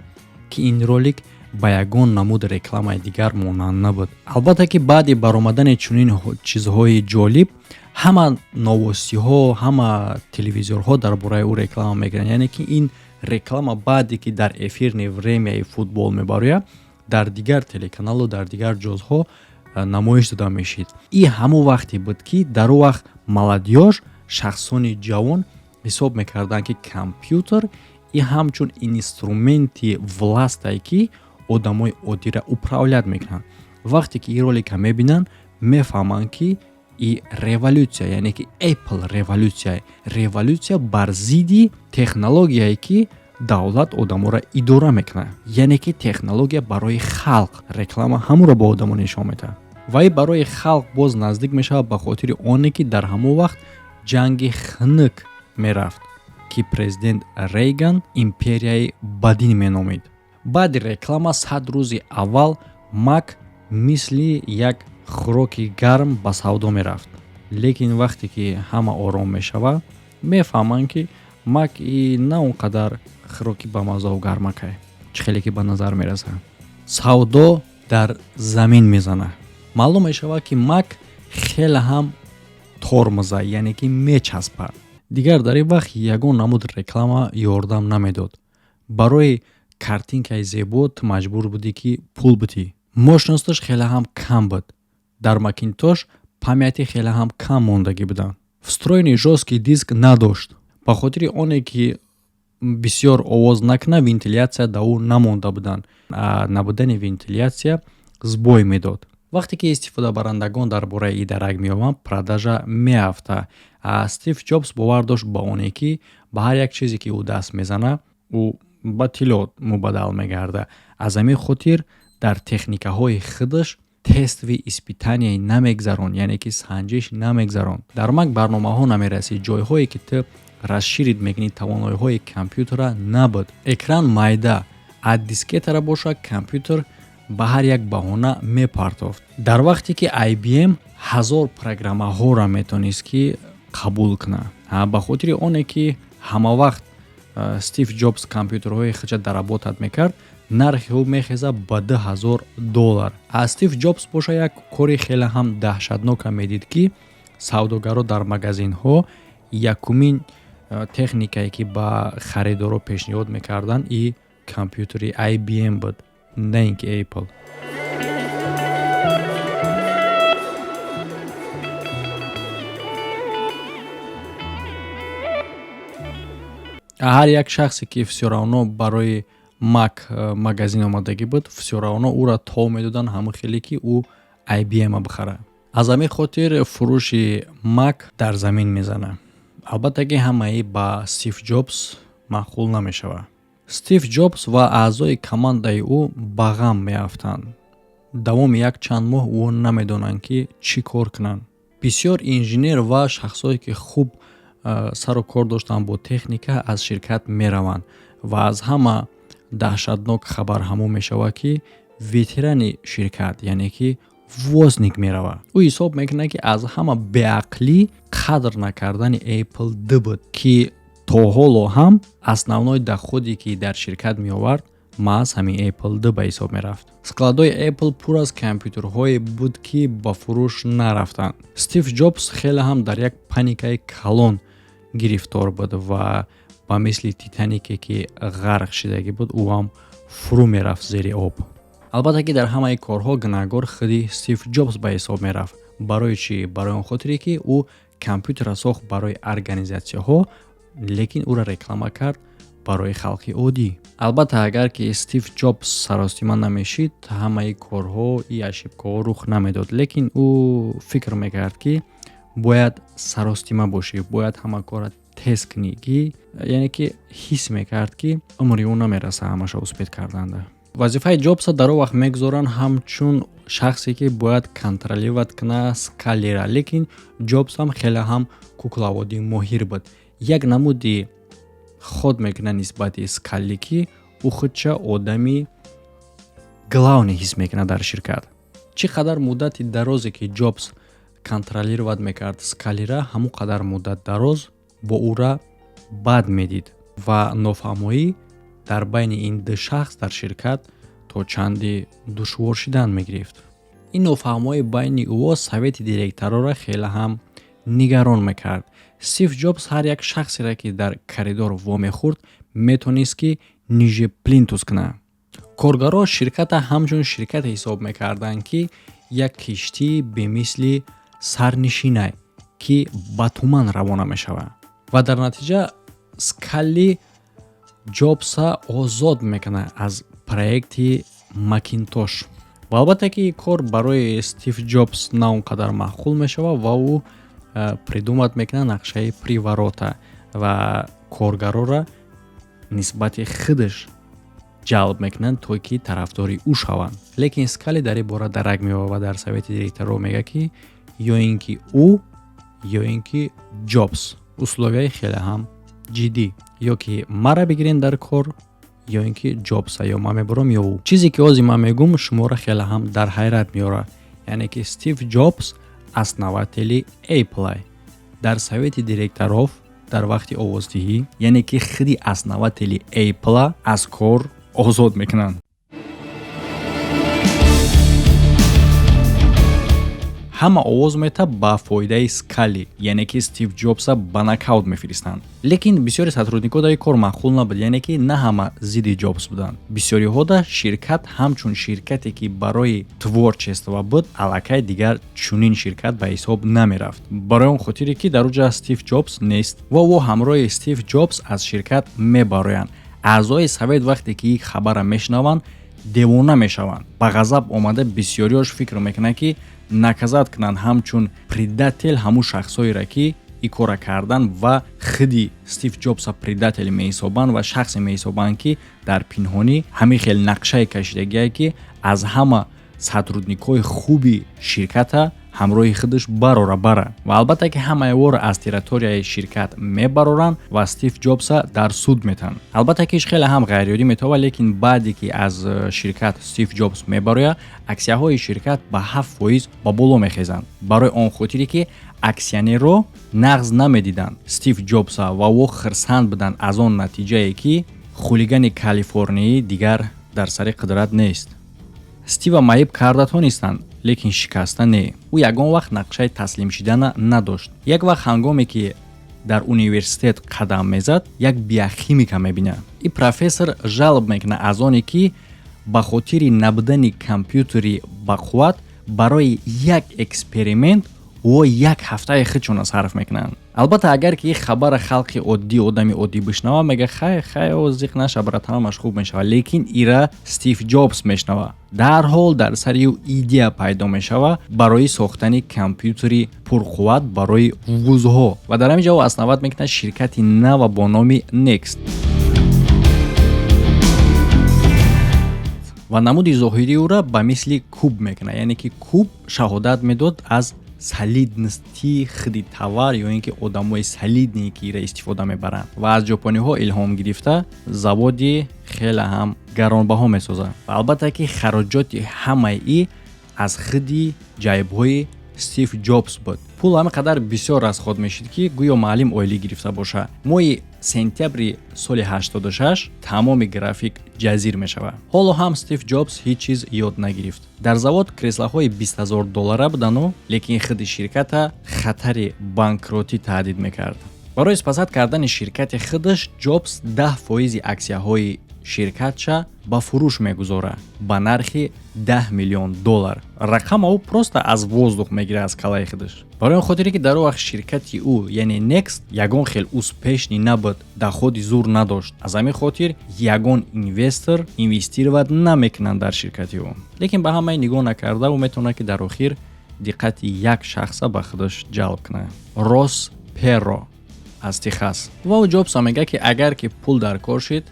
ки ин ролик ба ягон намуд рекламаи дигар монанд набуд. Албатта ки баъди баромадани чунин чизҳои ҷолиб ҳама новостиҳо, ҳама телевизорҳо дар бораи ӯ реклама мекунанд. Яъне ки ин реклама баъде ки дар эфирное времяи футбол мебарояд, дар дигар телеканалу дар дигар ҷозҳо намоиш дода мешид. И ҳамон вақте буд, ки дар он вақт молодёжь, шахсони ҷавон ҳисоб мекарданд, ки компютер и ҳамчун инструменти властае, ки одамои оддиро управлять мекунанд. Вақте ки ин ролика мебинанд, мефаҳманд, ки и революция, яъне ки Apple революция, революция бар зидди технологияе, ки давлат одаморо идора мекунад, яъне ки технология барои халқ. Реклама ҳамонро ба одамо нишон медиҳад ва и барои халқ боз наздик мешавад, ба хотири оне ки дар ҳамон вақт ҷанги хунук мерафт, ки президент Рейган империяи бадин меномид. Баъди реклама 100 рӯзи аввал Мак мисли як хӯроки гарм ба савдо мерафт. Лекин вақте ки ҳама ором мешавад, мефаҳманд, ки Мак и на он қадар хӯроки бамаззаву гармакай, чӣ хеле ки ба назар мерасад. Савдо дар замин мезанад. Маълум мешавад, ки Мак хеле ҳам тормоза, яъне ки мечаспад. Дигар дар ин вақт ягон намуд реклама ёрдам намедод. Барои картинкаи зебо ту маҷбур будӣ, ки пул бидиҳӣ. Мощносташ хеле ҳам кам буд. Дар Макинтош памяти хеле ҳам кам мондагӣ буданд. Встроенный жёсткий диск надошт. Ба хотири оне ки бисёр овоз накунад, вентилятсия да ӯ намонда буданд. Набудани вентилятсия сбой медод. Вақте ки истифодабарандагон дар бораи и дарак меёбанд, продажа меафтад. Стив Ҷобс бовар дошт ба оне, ки ба ҳар як чизе ки ӯ даст мезанад, ӯ ба тилло мубаддал мегардад. Аз ҳамин хотир дар техникаҳои худаш тестовые испытания намегзаронд, яъне ки санҷиш намегзаронд. Дар Мак барномаҳо намерасид. Ҷойҳое ки ту расширить мекунӣ тавоноиҳои компютера, набуд. Экран майда, а дискетара бошад, компютер ба ҳар як баҳона мепартофт. Дар вақте ки IBM 1000 программаҳоро метонист, ки қабул кунад. Ба хотири оне ки ҳамавақт Стив Ҷобс компютерҳои худша доработать мекард, нархи ӯ мехезад ба 2000 доллар. А Стив Ҷобс боша як кори хеле ҳам даҳшатнока медид, ки савдогаро дар магазинҳо якумин техникае, ки ба харидоро пешниҳод мекарданд, и компютери IBM буд, на ин ки Apple. Ҳар як шахсе ки всё равно барои Мак магазин омадагӣ буд, всё равно ӯро тов медоданд ҳамон хеле, ки ӯ IBM бихарад. Аз ҳамин хотир фурӯши Мак дар замин мезанад. Албатта ки ҳамаи ба Стив Ҷобс маъқул намешавад. Стив Ҷобс ва аъзои командаи ӯ ба ғам меафтанд. Давоми як чанд моҳ ӯ намедонанд, ки чӣ кор кунанд. Бисёр инженер ва шахсое, ки хуб сару кор доштанд бо техника, аз ширкат мераванд. Ва аз ҳама даҳшатнок хабар ҳамон мешавад, ки ветерани ширкат, яъне ки Возник, меравад. Ӯ ҳисоб мекунад, ки аз ҳама беақлӣ қадр накардани Apple д буд, ки то ҳоло ҳам основной доходе, ки дар ширкат меовард, маҳз ҳамин Apple д ба ҳисоб мерафт. Складҳои Apple пур аз компютерҳое буд, ки ба фурӯш нарафтанд. Стив Ҷобс хеле ҳам дар як паникаи калон гирифтор буд ва ба мисли Титанике, ки ғарқ шидагӣ буд, ӯ ҳам фурӯ мерафт зери об. Албатта ки дар ҳамаи корҳо гунаҳгор худи Стив Ҷобс ба ҳисоб мерафт. Барои чӣ? Барои он хотире, ки ӯ компютерро сохт барои организатсияҳо, лекин ӯро реклама кард барои халқи оддӣ. Албатта, агар ки Стив Ҷобс саростима намешид, ҳамаи корҳо и ошибкаҳо рух намедод. Лекин ӯ фикр мекард, ки бояд саростима бошӣ, бояд ҳама корро Тез кунӣ, ки яъне ки ҳис мекард, ки умри ӯ намераса ҳамаша успеть карданда. Вазифаи Ҷобса дар он вақт мегузоранд ҳамчун шахсе, ки бояд контролировать кунад Скаллира. Лекин Ҷобс ҳам хеле ҳам кукловоди моҳир буд. Як намуди ход мекунад нисбати Скалли, ки ӯ худша одами главный ҳис мекунад дар ширкат. Чӣ қадар муддати дарозе ки Ҷобс контролировать мекард Скаллира, ҳамон қадар муддат дароз бо ӯра бад медид ва нофаҳмоӣ дар байни ин ду шахс дар ширкат то чанде душвор шидан мегирифт. Ин нофаҳмоӣ байни ӯо совети директорора хеле ҳам нигарон мекард. Стив Ҷобс ҳар як шахсеро, ки дар коридор вомехӯрд, метонист, ки ниже плинтус кунад. Коргарҳо ширката ҳамчун ширкате ҳисоб мекарданд, ки як киштии бемисли сарнишинай, ки ба туман равона мешавад. Ва дар натиҷа Скалли Ҷобса озод мекунад аз проекти Макинтош. Ва албатта ки кор барои Стив Ҷобс на он қадар маъқул мешавад ва ӯ придумать мекунад нақшаи приворота ва коргарора нисбати худаш ҷалб мекунанд, то ки тарафдори ӯ шаванд. Лекин Скали дар ин бора дарак меёбад ва дар совети директорҳо мегӯяд, ки ё ин ки ӯ, ё ин ки Ҷобс. Условияи хеле ҳам ҷиддӣ: ё ки мара бигирен дар кор, ё ин ки Ҷобса, ё ман мебурам, ё ӯ. Чизе ки ҳозир ман мегӯм, шуморо хеле ҳам дар ҳайрат меорад. Яъне ки Стив Ҷобс, основатели Apple, дар совети директоров дар вақти овоздиҳӣ, яъне ки худи основатели Apple аз кор озод мекунанд. Ҳама овоз мета ба фоидаи Скалли, яъне ки Стив Ҷобса ба нокаут мефиристанд. Лекин бисёри сотрудникҳо дар ин кор маъқул набуд, яъне ки на ҳама зидди Ҷобс буданд. Бисёриҳода ширкат ҳамчун ширкате, ки барои творчество буд, аллакай дигар чунин ширкат ба ҳисоб намерафт, барои он хотире ки дар уҷа Стив Ҷобс нест. Ва ӯ ҳамроҳи Стив Ҷобс аз ширкат мебароянд. Аъзои совет вақте ки ин хабарра мешунаванд, девона мешаванд. Ба ғазаб омада, бисёриҳош фикр мекунанд, ки наказать кунанд ҳамчун предатель ҳамун шахсҳоеро, ки ин корра кардан, ва худи Стив Ҷобса предатель меҳисобанд ва шахсе меҳисобанд, ки дар пинҳонӣ ҳамин хел нақшае кашидагие, ки аз ҳама сотрудникҳои хуби ширката ҳамроҳи худаш барора бара. Ва албатта ки ҳамаи ӯро аз территорияи ширкат мебароранд ва Стив Ҷобса дар суд метаҳанд. Албатта ки иш хеле ҳам ғайриоддӣ метавонад, лекин баъде ки аз ширкат Стив Ҷобс мебарояд, аксияҳои ширкат ба 7% ба боло мехезанд, барои он хотире ки аксионерро нағз намедиданд Стив Ҷобса ва ӯ хирсанд буданд аз он натиҷае, ки хулигани калифорниӣ дигар дар сари қудрат нест. Стива маиб карда тонистанд, лекин шикаста не. Ӯ ягон вақт нақшаи таслим шидана надошт. Як вақт, ҳангоме ки дар университет қадам мезад, як биохимика мебинад. Ин профессор жалоб мекунад аз оне, ки ба хотири набудани компютери бақувват барои як эксперимент ӯ як ҳафтаи худшона сарф мекунанд. Албатта, агар ки ин хабара халқи оддӣ, одами оддӣ бишнава, мега: «Хай, хай, о, зиқ наша, братанамаш хуб мешавад». Лекин ира Стив Ҷобс мешнава. Дарҳол дар сари ӯ идея пайдо мешава барои сохтани компютери пурқувват барои вузҳо. Ва дар ҳамин ҷо ӯ основать мекунад ширкати нава бо номи Next. Ва намуди зоҳирии ӯра ба мисли куб мекунад, яъне ки куб шаҳодат медод аз солидности худи товар ё ин ки одамои солидные, ки ира истифода мебаранд. Ва аз ҷопониҳо илҳом гирифта, заводи хеле ҳам гаронбаҳо месозад. Ва албатта ки хароҷоти ҳамаи и аз худи ҷайбҳои Стив Ҷобс буд. Пул ҳама қадар бисёр расход мешид, ки гӯё маълим ойлӣ гирифта бошад. Моҳи сентябри соли 86 тамоми график ҷазир мешавад. Ҳоло ҳам Стив Ҷобс ҳеҷ чиз ёд нагирифт. Дар завод креслаҳои 20 000 доллара будану, лекин худи ширката хатари банкротӣ таҳдид мекард. Барои спасать кардани ширкати худаш Ҷобс 10 фоизи аксияҳои ширкатша ба фурӯш мегузорад ба нархи 10 миллион доллар. Рақама ӯ просто аз воздух мегирад, аз калаи худаш, барои он хотире ки дар он вақт ширкати ӯ, яъне Next, ягон хел успешный набуд, доходи зур надошт. Аз ҳамин хотир ягон инвестор инвестировать намекунанд дар ширкати ӯ. Лекин ба ҳамаи нигоҳ накарда, ӯ метавонад, ки дар охир диққати як шахса ба худаш ҷалб кунад: Росс Перро. Аз Техас. Ва ӯ Ҷобса мега, ки агар ки пул дар кор шид,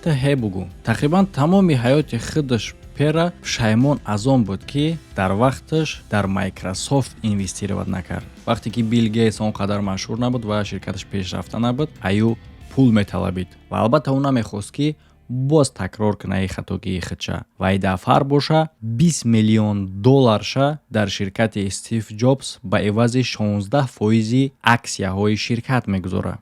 ту ҳе бугӯ. Тақрибан тамоми ҳаёти худаш Пера пушаймон аз он буд, ки дар вақташ дар Майкрософт инвестировать накард. Вақте ки Билл Гейтс он қадар машҳур набуд ва ширкаташ пешрафта набуд, аю пул металабид ва албатта, ӯ намехост, ки боз такрор куна и хатогии худша. Ва и дафъар боша 20 миллион долларша дар ширкати Стив Ҷобс ба ивази 16 фоизи аксияҳои ширкат мегузорад.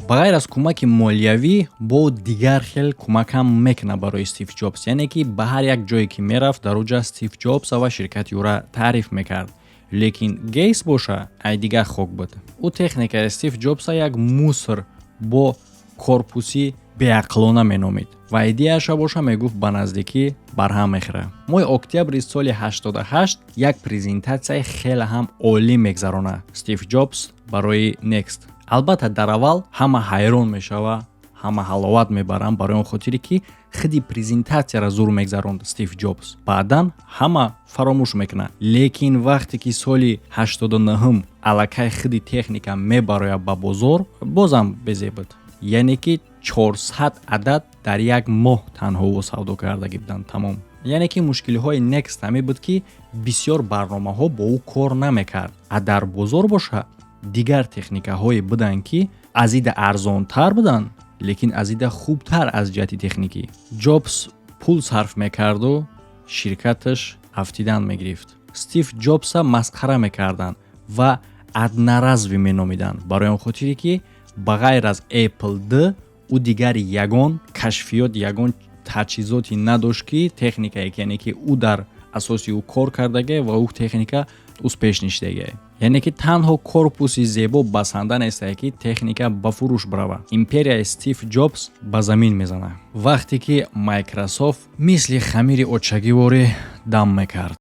Ба ғайр аз кӯмаки молиявӣ, бо дигар хел кӯмакам мекунад барои Стив Ҷобс, яъне ки ба ҳар як ҷое ки мерафт, дар уҷа Стив Ҷобс ва ширкати ӯра таъриф мекард. Лекин Гейтс боша ай дигар хок буд. Ӯ техникаи Стив Ҷобса як мусор бо корпуси беақлона меномид ва идеяша боша, мегуфт, ба наздикӣ барҳам мехӯрад. Моҳи октябри соли 88 як презентатсияи хеле ҳам олӣ мегзаронад Стив Ҷобс барои Next. Албатта, дар аввал ҳама ҳайрон мешава, ҳама ҳаловат мебаранд, барои он хотире ки худи презентатсияро зур мегзаронд Стив Ҷобс. Баъдан ҳама фаромӯш мекунад. Лекин вақте ки соли 89 аллакай худи техника мебарояд ба бозор, бозам безеб буд, яъне ки 400 адад дар як моҳ танҳо ӯ савдо кардагӣ буданд, тамом. Яъне ки мушкилиҳои Next ҳамин буд, ки бисёр барномаҳо бо ӯ кор намекард, а дар бозор боша дигар техникаҳое буданд, ки аз ида арзонтар буданд, лекин аз ида хубтар аз ҷиҳати техникӣ. Ҷобс пул сарф мекарду ширкаташ афтидан мегирифт. Стив Ҷобса масхара мекарданд ва одноразовый меномиданд, барои он хотире ки ба ғайр аз Apple II ӯ дигар ягон кашфиёт, ягон таҷҳизоте надошт, ки техникае, яъне ки ӯ дар асоси ӯ кор кардагия ва ӯ техника успешный шидагия. Яъне ки танҳо корпуси зебо басанда нестае, ки техника ба фурӯш барава. Империяи Стив Ҷобс ба замин мезанад, вақте ки Майкрософт мисли хамири очагиворӣ дам мекард.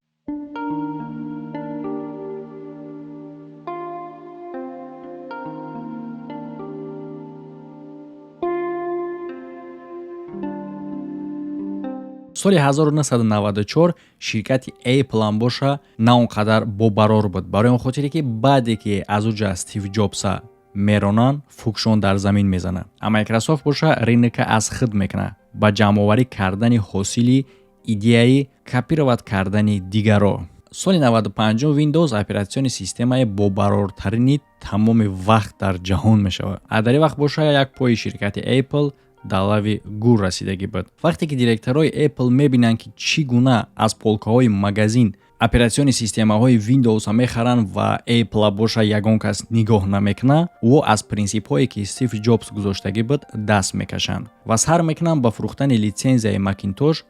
Соли 1994 ширкати Apple ҳам боша на он қадар бобарор буд, барои он хотире ки баъде ки аз уҷа Стив Ҷобса меронанд, фукшон дар замин мезанад, а Майкрософт боша рынок а аз худ мекунад ба ҷамъоварӣ кардани ҳосили идеяи копировать кардани дигаро. Соли 95 Windows операционный системаи бобарортарини тамоми вақт дар ҷаҳон мешавад. А дар ин вақт боша як пои ширкати Apple дар лави гур расидагӣ буд. Вақте ки директорои Apple мебинанд, ки чӣ гуна аз полкаҳои магазин операционный системаҳои Windows мехаранд ва Apple боша ягон кас нигоҳ намекунад, ӯ аз принсипҳое, ки Стив Ҷобс гузоштагӣ буд, даст мекашанд ва сар мекунанд ба фурӯхтани литсензияи Макинтош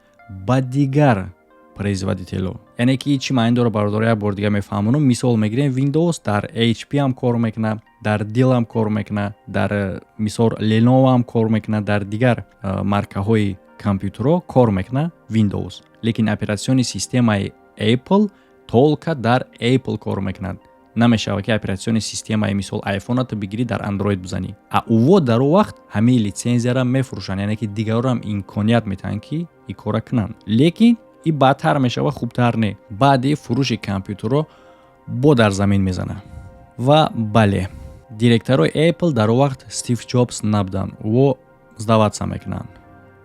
ба дигар производитело. Яъне ки чӣ маъни дорад, бародаро, як бор дига мефаҳмонам. Мисол мегирем: Windows дар HP ҳам кор мекунад, дар Dell ҳам кор мекунад, дар мисол Lenovo ҳам кор мекунад, дар дигар маркаҳои компютерҳо кор мекунад Windows. Лекин операционный системаи Apple только дар Apple кор мекунад. Намешавад, ки операционный системаи мисол iPhone ту бигирӣ, дар Android бизанӣ. А уво дар он вақт ҳамаи литсензияро мефурӯшанд, яъне ки дигарорам имконият метаҳанд, ки ин кора кунанд. Лекин и баъдтар мешава, хубтар не. Баъди фурӯши компютерҳо бо дар замин мезанад. Ва бале, директорои Apple дар он вақт Стив Ҷобс набуданд. Ӯ сдаваться мекунанд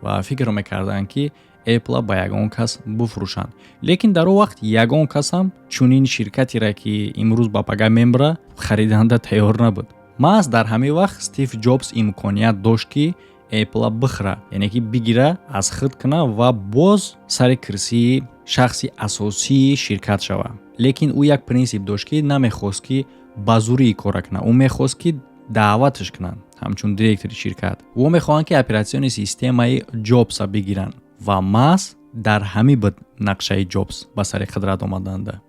ва фикр мекарданд, ки Apple ба ягон кас буфурӯшанд. Лекин дар он вақт ягон касам чунин ширкатере, ки имрӯз ба пага мембара, хариданда тайёр набуд. Маҳз дар ҳамин вақт Стив Ҷобс имконият дошт, ки Apple бихӯра, яъне ки бигира, аз худ куна ва боз сари кирсии шахси асосии ширкат шавад. Лекин ӯ як принсип дошт, ки намехост, ки ба зурӣ кора кунад. Ӯ мехост, ки даъваташ кунанд ҳамчун директори ширкат. Ӯ мехоҳанд, ки операционный системаи Ҷобса бигиранд ва маҳз дар ҳамин буд нақшаи Ҷобс ба сари қудрат омаданда.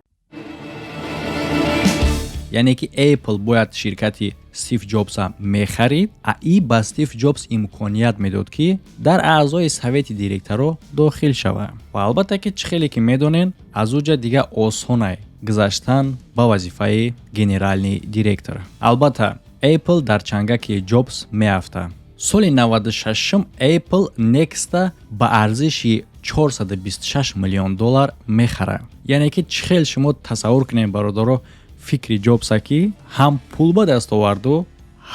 Яъне ки Apple бояд ширкати Стив Ҷобса мехарид, а и ба Стив Ҷобс имконият медод, ки дар аъзои совети директоро дохил шавад. Ва албатта, ки чӣ хеле ки медонен, аз уҷа дига осонай гузаштан ба вазифаи генеральный директор. Албатта, Apple дар чангаки Ҷобс меафтад. Соли 96 Apple Next ба арзиши 426 миллион доллар мехара. Яъне ки чӣ хел шумо тасаввур кунед, бародаро, фикри Ҷобса, ки ҳам пул ба даст оварду,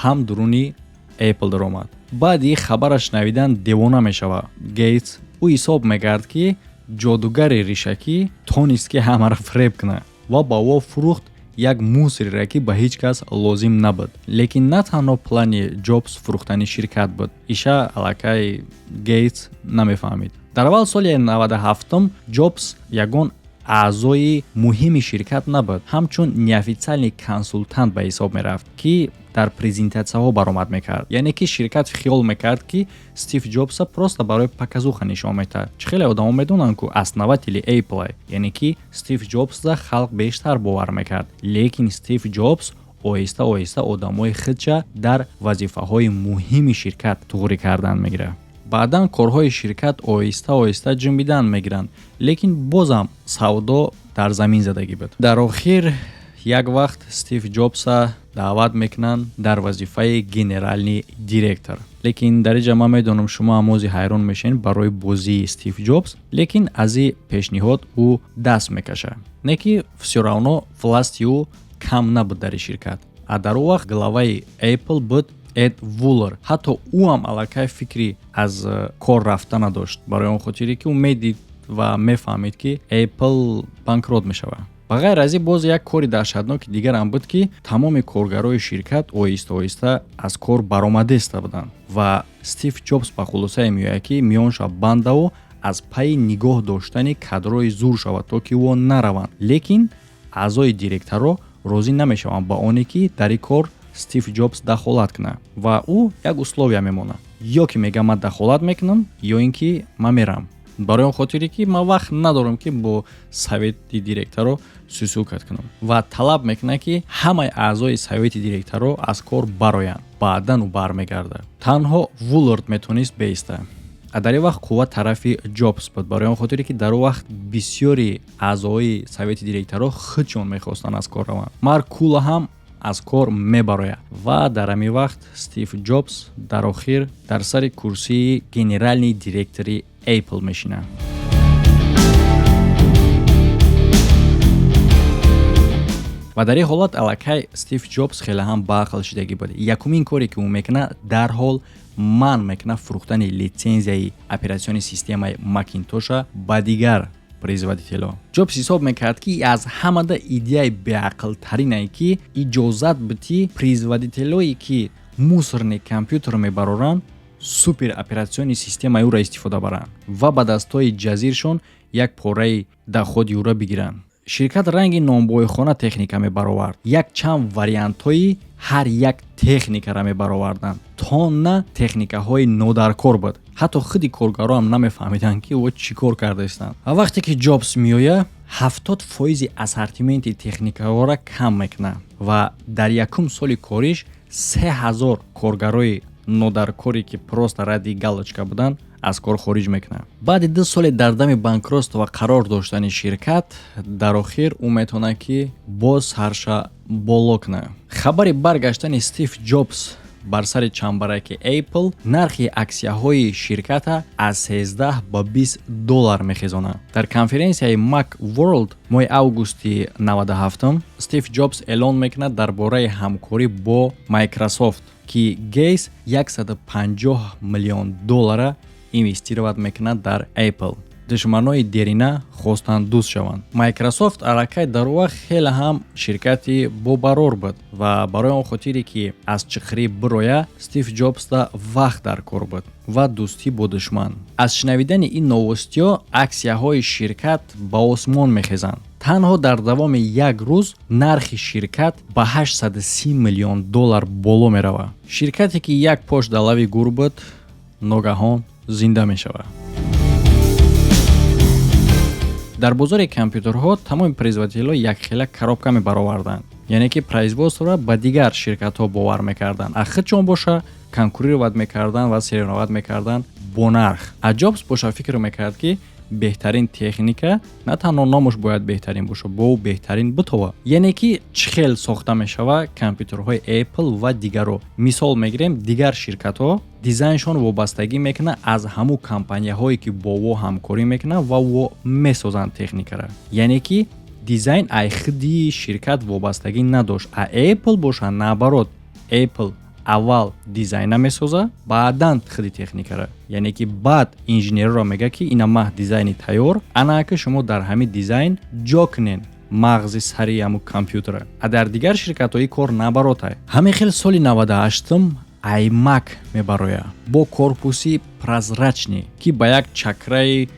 ҳам дуруни Apple даромад. Баъди хабара шунавидан девона мешавад Гейтс. Ӯ ҳисоб мекард, ки ҷодугари ришакӣ тонист, ки ҳамаро фиреб кунад ва ба ӯ фурӯхт як мусор ере, ки ба ҳеҷ кас лозим набуд. Лекин на танҳо плани Ҷобс фурӯхтани ширкат буд, иша аллакай Гейтс намефаҳмид. Дар аввал соли 97 Ҷобс ягон аъзои муҳими ширкат набуд, ҳамчун неофициальный консултант ба ҳисоб мерафт, ки дар презентатсияҳо баромад мекард. Яъне ки ширкат хиёл мекард, ки Стив Ҷобса просто барои показуха нишон метаҳад. Чӣ хеле одамо медонанд, ку основатели Apple, яъне ки Стив Ҷобсда халқ бештар бовар мекард. Лекин Стив Ҷобс оҳиста оҳиста одамои худша дар вазифаҳои муҳими ширкат туғрӣ кардан мегирад. Баъдан корҳои ширкат оҳиста оҳиста ҷунбидан мегиранд, лекин бозам савдо дар замин задагӣ буд. Дар охир як вақт Стив Ҷобса даъват мекунанд дар вазифаи генеральный директор. Лекин дар инҷа ман медонам, шумо ҳамози ҳайрон мешавед барои бозии Стив Ҷобс, лекин аз ин пешниҳод ӯ даст мекашад. Не ки всё равно власти ӯ кам набуд дар ин ширкат. А дар он вақт главаи Apple буд Эд Вуллер. Ҳатто ӯ ҳам аллакай фикри аз кор рафта надошт, барои он хотире ки ӯ медид ва мефаҳмид, ки Apple банкрот мешавад. Ба ғайр аз ин, боз як кори даҳшатноки дигарам буд, ки тамоми коргарои ширкат оҳиста оҳиста аз кор баромадеста буданд. Ва Стив Ҷобс ба хулосае меояд, ки миёнша бандаву аз пайи нигоҳ доштани кадрои зур шавад, то ки ӯ нараванд. Лекин аъзои директоро розӣ намешаванд ба оне, ки дар ин кор Стив Ҷобс дахолат кунад, ва ӯ як условия мемонад: ё ки мега, ман дахолат мекунам, ё ин ки ман мерам, барои он хотире ки ман вақт надорам, ки бо совети директоро сусукат кунам. Ва талаб мекунад, ки ҳамаи аъзои совети директоро аз кор бароянд. Баъдан ӯ бармегардад. Танҳо Вуллард метавонист беиста. А дар ин вақт қувват тарафи Ҷобс буд, барои он хотире ки дар он вақт бисёри аъзои совети директоро худшон мехостанд аз кор раванд. Маркула ҳам аз кор мебарояд. Ва дар ҳамин вақт Стив Ҷобс дар охир дар сари курсии генеральный директори Apple мешинад. Ва дар ин ҳолат аллакай Стив Ҷобс хеле ҳам баақл шидагӣ буд. Якумин коре, ки ӯ мекунад, дарҳол манъ мекунад фурӯхтани литсензияи операционный системаи Макинтоша ба дигар производителҳо. Ҷобс ҳисоб мекард, ки аз ҳамада идеяи беақлтаринае, ки иҷозат битӣ производителҳое, ки мусорный компютер мебароранд, супер операционный системаи ӯро истифода баранд ва ба дастҳои ҷазиршон як пораи доходи ӯро бигиранд. Ширкат ранги нонбойхона техника мебаровард, як чанд вариантҳои ҳар як техникаро мебароварданд. Тонна техникаҳои нодаркор буд, ҳатто худи коргароам намефаҳмиданд, ки ӯ чӣ кор карда истанд. Ва вақте ки Ҷобс меояд, 70 фоизи ассортименти техникаҳоро кам мекунад ва дар якум соли кориш 3000 коргарои нодаркоре, ки просто ради галочка буданд, аз кор хориҷ мекунад. Баъди 2 соли дар дами банкротства қарор доштани ширкат, дар охир ӯ метавонад, ки боз сарша боло кунад. Хабари баргаштани Стив Ҷобс бар сари чамбараки Apple нархи аксияҳои ширката аз 13 ба 20 доллар мехезонад. Дар конференсияи Macworld моҳи августи 97 Стив Ҷобс эълон мекунад дар бораи ҳамкорӣ бо Microsoft, ки Гейтс 150 миллион доллара инвестировать мекунад дар Apple. Душманои дерина хостанд дӯст шаванд. Microsoft аллакай дар он вақт хеле ҳам ширкати бобарор буд ва барои он хотире, ки аз чиқрӣ бироя, Стив Ҷобсда вақт дар кор буд ва дӯстӣ бо душман. Аз шунавидани ин новостиҳо аксияҳои ширкат ба осмон мехезанд. Танҳо дар давоми як рӯз нархи ширкат ба 830 миллион доллар боло меравад. Ширкате, ки як пош дар лави гур буд, ногаҳон зинда мешавад. Дар бозори компютерҳо тамоми производителҳо якхела коробка мебароварданд, яъне ки производствора ба дигар ширкатҳо бовар мекарданд, а худшон боша конкурировать мекарданд ва соревновать мекарданд Бонарх. А Ҷобс боша фикр мекард, ки беҳтарин техника на танҳо номаш бояд беҳтарин боша, бо беҳтарин битова. Яъне ки чӣ хел сохта мешава компютерҳои Apple ва дигаро? Мисол мегирем, дигар ширкатҳо дизайншон вобастагӣ мекунад аз ҳамун компанияҳое, ки бо во ҳамкорӣ мекунанд ва во месозанд техникара. Яъне ки дизайн ай худи ширкат вобастагӣ надошт. А Apple боша, наоборот, Apple аввал дизайна месоза, баъдан худи техникара. Яъне ки баъд инженерро мега, ки ина маҳ дизайни тайёр, анака шумо дар ҳамин дизайн ҷо кунен мағзи сари ҳамун компютера. А дар дигар ширкатҳо ин кор наоборотай. Ҳамин хел соли 98-м iMac мебарояд бо корпуси прозрачный, ки ба як чакраи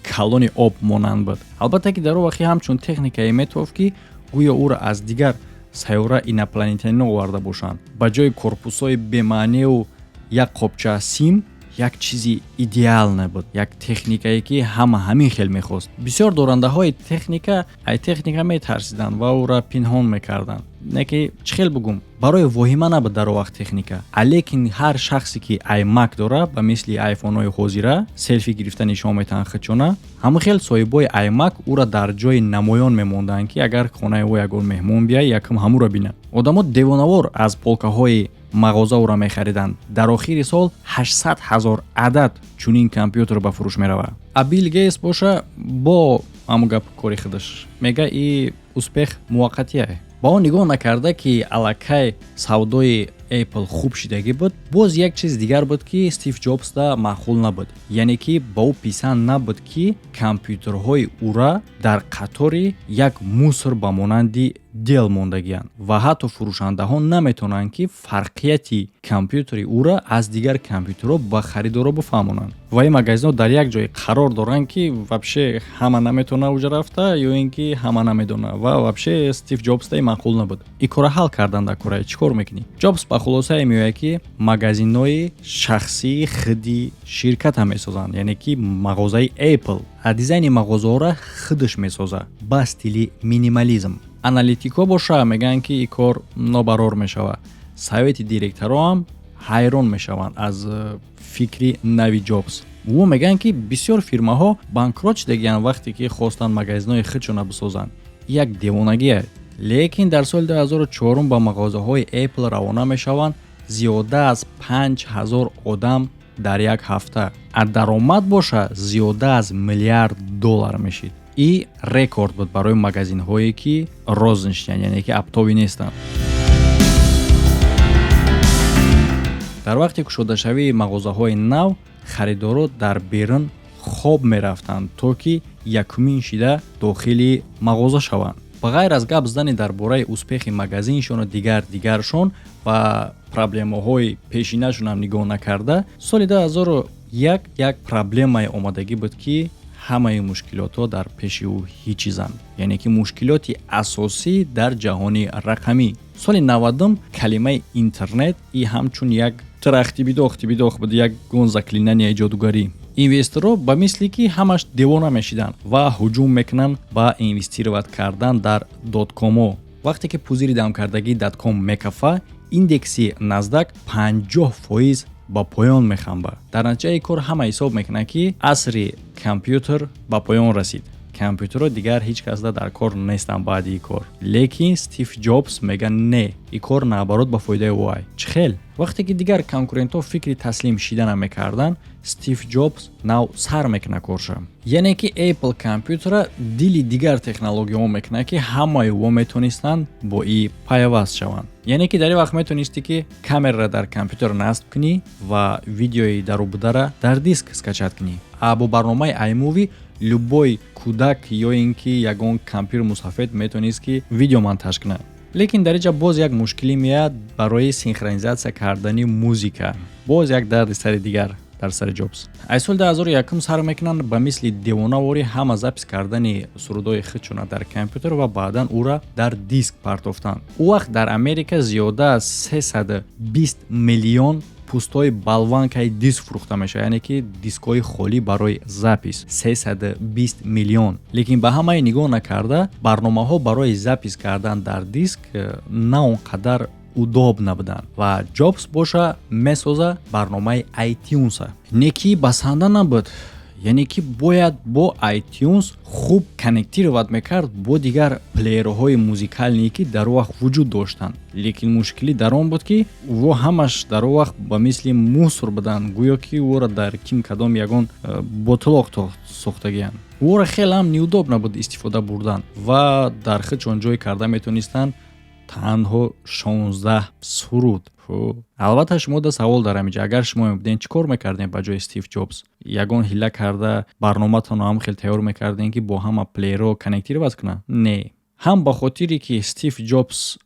калони об монанд буд. Албатта ки дар он вақти ҳамчун техникае метофт, ки гӯё ӯро аз дигар сайёра инопланетянино оварда бошанд. Ба ҷои корпусҳои бемаънеу як қопча сим, як чизи идеал буд, як техникае, ки ҳама ҳамин хел мехост. Бисёр дорандаҳои техника ай техника метарсиданд ва ӯра пинҳон мекарданд. Не ки чӣ хел бугум, барои воҳима набуд дар он вақт техника, а лекин ҳар шахсе, ки iMac дора, ба мисли айфонҳои ҳозира селфи гирифта нишон метаҳанд худшона, ҳамон хел соҳибои iMac ӯра дар ҷои намоён мемонданд, ки агар хонаи ӯ ягон меҳмон бияй, якум ҳамуро бинад. Одамо девонавор аз полкаҳои мағоза ӯра мехариданд. Дар охири сол 800 ҳазор адад чунин компютер ба фурӯш меравад. А Билл Гейтс боша бо ҳамун гапу кори худаш мега, и успех муваққатие. Ба он нигоҳ накарда, ки аллакай савдои Apple хуб шидагӣ буд, боз як чиз дигар буд, ки Стив Ҷобсда маъқул набуд. Яъне ки ба ӯ писанд набуд, ки компютерҳои ӯра дар қатори як мусор ба монанди Dell мондагианд ва ҳатто фурӯшандаҳо наметавонанд, ки фарқияти компютери ӯра аз дигар компютерҳо ба харидорро бифаҳмонанд. Ва ин магазинҳо дар як ҷое қарор доранд, ки вообще ҳама наметавонад уҷа рафта ё ин ки ҳама намедонад. Ва вообще Стив Ҷобсда ин маъқул набуд. Ин кора ҳал кардан дар кора чӣ кор мекунӣ? Ҷобс ба хулосае меояд, ки магазинҳои шахсии худи ширката месозанд, яъне ки мағозаи Apple, а дизайни мағозаҳоро худаш месозад ба стили минимализм. Аналитикҳо боша мегӯянд, ки ин кор нобарор мешавад. Совети директорҳо ҳам ҳайрон мешаванд аз фикри нави Ҷобс. Ӯ мегӯянд, ки бисёр фирмаҳо банкрот шудагиянд, вақте ки хостанд магазинҳои худшона бисозанд. Як девонагие. Лекин дар соли 2004 ба мағозаҳои Apple равона мешаванд зиёда аз 5000 одам дар як ҳафта, а даромад боша зиёда аз миллиард доллар мешид. И рекорд буд барои магазинҳое, ки розничный, яъне ки оптовый нестанд. Дар вақти кушодашавии мағозаҳои нав харидорон дар берун хоб мерафтанд, то ки якумин шида дохили мағоза шаванд. Ба ғайр аз гап задани дар бораи успехи магазиншону дигар дигаршон ва проблемаҳои пешинашонам нигоҳ накарда, соли 2001 як проблемае омадагӣ буд, ки ҳамаи мушкилотҳо дар пеши ӯ ҳеҷ чизанд, яъне ки мушкилоти асосӣ дар ҷаҳони рақамӣ. Соли 90-ум калимаи интернет и ҳамчун як трахтибидох тибидох буд, як гон заклинания ҷодугарӣ. Инвесторҳо ба мисли ки ҳамаш девона мешиданд ва ҳуҷум мекунанд ба инвестировать кардан дар доткомҳо. Вақте ки пузыри дамкардагии дотком мекафа, индекси NASDAQ 50% ба поён мехамбад. Дар натиҷаи кор ҳама ҳисоб мекунанд, ки асри компютер ба поён расид, компютерҳо дигар ҳеҷ касда дар кор нестанд баъди ин кор. Лекин Стив Ҷобс мега, не, ин кор наоборот ба фоидаи ӯ ай. Чӣ хел? Вақте ки дигар конкурентҳо фикри таслим шидана мекарданд, Стив Ҷобс нав сар мекунад корша. Яъне ки Apple компютера дили дигар технологияҳо мекунад, ки ҳамаи во метонистанд бо и пайваст шаванд. Яъне ки дар ин вақт метонистӣ, ки камераро дар компютер насб кунӣ ва видеои дарубудара дар диск скачать кунӣ. А бо барномаи iMovie любой кӯдак ё ин ки ягон компютер мусафед метавонист, ки видео монтаж кунад. Лекин дар инҷа боз як мушкилӣ меяд барои синхронизатсия кардани музика. Боз як дарди сари дигар дар сари Ҷобс. Аз соли 2001 сар мекунанд ба мисли девонаворӣ ҳама запись кардани сурудҳои худшона дар компютер ва баъдан ӯра дар диск партофтанд. Ӯ вақт дар Америка зиёда аз 320 миллион пустҳои болванкаи диск фурӯхта мешавад, яъне ки дискҳои холӣ барои запись 320 миллион. Лекин ба ҳамаи нигоҳ накарда, барномаҳо барои запись кардан дар диск на он қадар Удобно буданд. Ва Ҷобс боша месоза барномаи iTunes. Не ки басанда набуд, яъне ки бояд бо iTunes хуб коннектировать мекард бо дигар плеерҳои музикальные, ки дар он вақт вуҷуд доштанд. Лекин мушкилӣ дар он буд, ки во ҳамаш дар он вақт ба мисли мусор буданд, гӯё ки ӯро дар ким кадом ягон ботлоқ сохтагиянд. Ӯро хеле ҳам неудобно буд истифода бурдан ва дар худшон ҷой карда метонистанд танҳо 16 суруд. Албатта, шумо да савол дар ҳаминҷа: агар шумо мебудем, чӣ кор мекардем ба ҷои Стив Ҷобс? Ягон ҳила карда барноматонро ҳам хел тайёр мекардем, ки бо ҳама плеерҳо коннектировать кунад? Не, ҳам ба хотире ки Стив Ҷобс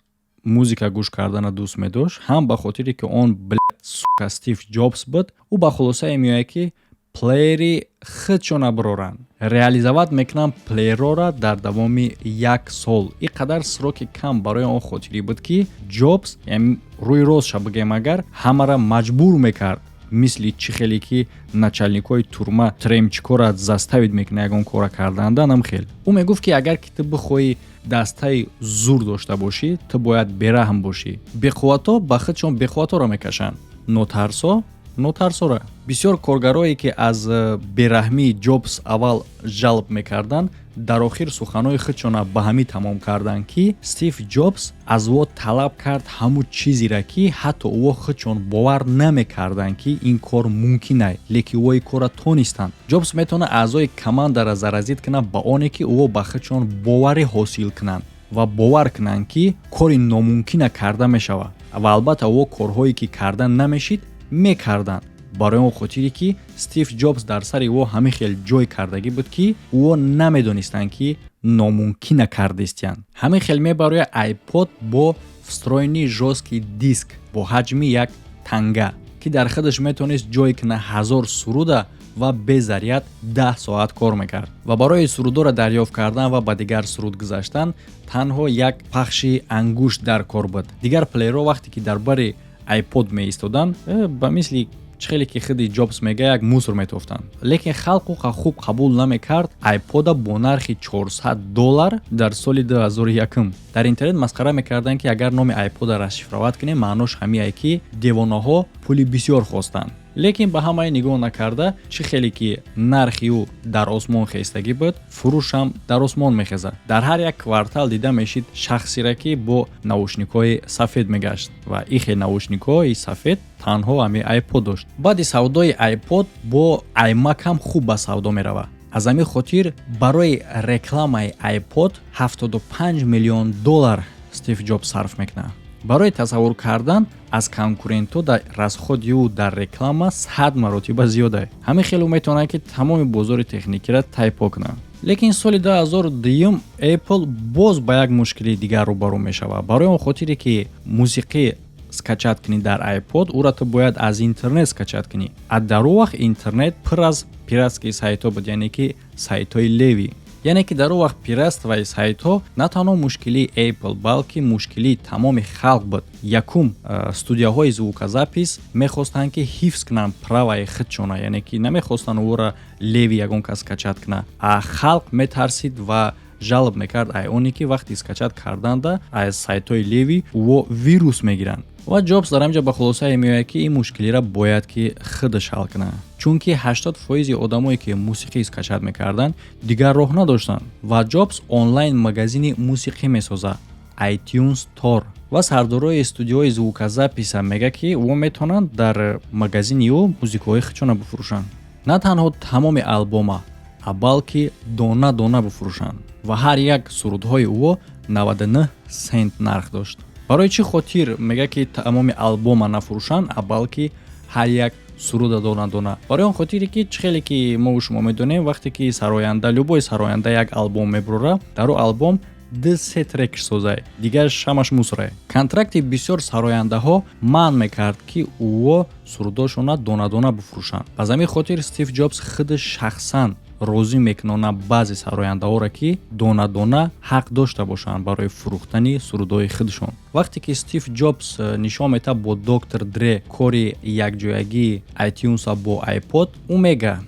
музика гӯш кардана дӯст медошт, ҳам ба хотире ки он, блядь, сука, Стив Ҷобс буд. Ӯ ба хулосае меояд, ки плеери худшона бироранд. Реализовать мекунанд плеерҳоро дар давоми як сол. Ин қадар сроки кам барои он хотирӣ буд, ки Ҷобс, рӯи ростша бигӯем агар, ҳамаро маҷбур мекард, мисли чӣ хеле ки начальникҳои турма тюремщикҳоро заставить мекунад ягон кора карданданам хел. Ӯ мегуфт, ки агар ки ту бихоҳӣ дастаи зур дошта бошӣ, ту бояд бераҳм бошӣ. Беқувватҳо ба худшон беқувватҳоро мекашанд, нотарсо нотарсора. Бисёр коргарое, ки аз бераҳмии Ҷобс аввал жалб мекарданд, дар охир суханҳои худшона ба ҳамин тамом карданд, ки Стив Ҷобс аз во талаб кард ҳамун чизеро, ки ҳатто ӯ худшон бовар намекарданд, ки ин кор мумкин ай, лекин ӯ ин корро тонистанд. Ҷобс метавонад аъзои командаро заразить кунад ба оне, ки ӯ ба худшон боварӣ ҳосил кунанд ва бовар кунанд, ки кори номумкина карда мешавад. Ва албатта, ӯ корҳое, ки карда намешид, мекарданд, барои он хотире ки Стив Ҷобс дар сари ӯ ҳамин хел ҷой кардагӣ буд, ки ӯ намедонистанд, ки номумкина кардистиянд. Ҳамин хел мебарояд iPod бо встроенный жёсткий диск бо ҳаҷми як танга, ки дар худаш метавонист ҷой кунад 1000 суруда ва без заряд 10 соат кор мекард. Ва барои сурудҳоро дарёфт кардан ва ба дигар суруд гузаштан танҳо як пахши ангушт дар кор буд. Дигар плеерҳо, вақте ки дар бари iPod меистоданд, ба мисли чӣ хеле ки худи Ҷобс мега, як мусор метофтанд. Лекин халқ уқа хуб қабул намекард iPod бо нархи 400 доллар дар соли 2001. Дар интернет масхара мекарданд, ки агар номи iPod расшифровать кунем, маънош ҳамие, ки девонаҳо пули бисёр хостанд. Лекин ба ҳамаи нигоҳ накарда, чӣ хеле ки нархи ӯ дар осмон хестагӣ буд, фурӯшам дар осмон мехезад. Дар ҳар як квартал дида мешид шахсере, ки бо наушникҳои сафед мегашт, ва ин хел наушникҳои сафед танҳо ҳамин iPod дошт. Баъди савдои iPod бо iMac ҳам хуб ба савдо меравад. Аз ҳамин хотир барои рекламаи iPod 75 миллион доллар Стив Ҷобс сарф мекунад. Барои тасаввур кардан, аз конкурентҳо дар расходи ӯ дар реклама 100 маротиба зиёда. Ҳамин хел ӯ метавонад, ки тамоми бозори техникиро тайпо кунад. Лекин соли 2002 Apple боз ба як мушкилии дигар рӯбарӯ мешавад. Барои он хотире ки мусиқӣ скачать кунӣ дар iPod, ӯра ту бояд аз интернет скачать кунӣ. А дар он вақт интернет пур аз пиратские сайтҳо буд, яъне ки сайтҳои левый. Яъне ки дар он вақт пиратствои сайтҳо на танҳо мушкилии Apple, балки мушкилии тамоми халқ буд. Якум, студияҳои звукозапись мехостанд, ки ҳифз кунанд праваи худшона, яъне ки намехостанд ӯро левый ягон кас скачать кунад, а халқ метарсид ва жалоб мекард ай оне, ки вақти скачать карданда аз сайтҳои левый ӯ вирус мегиранд. Ва Ҷобс дар ҳаминҷа ба хулосае меояд, ки ин мушкилиро бояд ки худаш ҳал кунад, чунки 80 фоизи одамое, ки мусиқӣ скачать мекарданд, дигар роҳ надоштанд. Ва Ҷобс онлайн магазини мусиқӣ месозад, iTunes Store, ва сардорои студияҳои звукозаписа мега, ки ӯ метавонанд дар магазини ӯ музикаҳои худшона бифурӯшанд, на танҳо тамоми албома, а балки дона дона бифурӯшанд. Ва ҳар як сурудҳои ӯ 99 сент нарх дошт. Барои чӣ хотир мега, ки тамоми албома нафурӯшанд, а балки ҳар як суруда дона дона? Барои он хотире ки, чӣ хеле ки мо шумо медонем, вақте ки сароянда, любой сароянда як албом мебурора, дар ӯ албом ду се трек созай, дигараш ҳамаш мусорае. Контракти бисёр сарояндаҳо манъ мекард, ки ӯо сурудошона дона-дона бифурӯшанд. Аз ҳамин хотир Стив Ҷобс худаш шахсан розӣ мекунонад баъзе сарояндаҳоро, ки дона-дона ҳақ дошта бошанд барои фурӯхтани сурудҳои худшон. Вақте ки Стив Ҷобс нишон метаҳад бо Доктор Дре кори якҷоягии iTunes бо iPod, ӯ мега,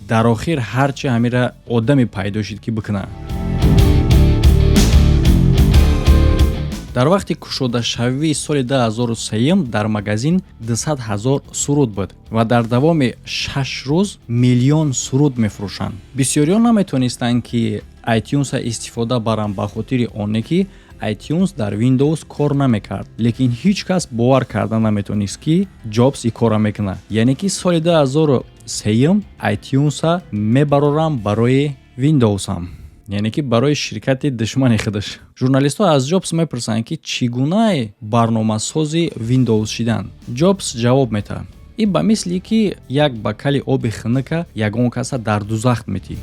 дар охир ҳарчи ҳамира одаме пайдо шид, ки бикунад. Дар вақти кушодашавии соли 2003 дар магазин 200 ҳазор суруд буд ва дар давоми 6 рӯз миллион суруд мефурӯшанд. Бисёриҳо наметонистанд, ки iTunes истифода баранд, ба хотири оне ки iTunes дар Windows кор намекард. Лекин ҳеҷ кас бовар карда наметонист, ки Ҷобс ин корро мекунад, яъне ки соли 2003 iTunes-а мебарорам барои Windows-ам, яъне ки барои ширкати душмани худаш. Журналистҳо аз Ҷобс мепурсанд, ки чӣ гуна барномасози Windows шидан. Ҷобс ҷавоб метаҳад: «Ин ба мисли ки як бокали оби хунука ягон каса дар дузах метӣ».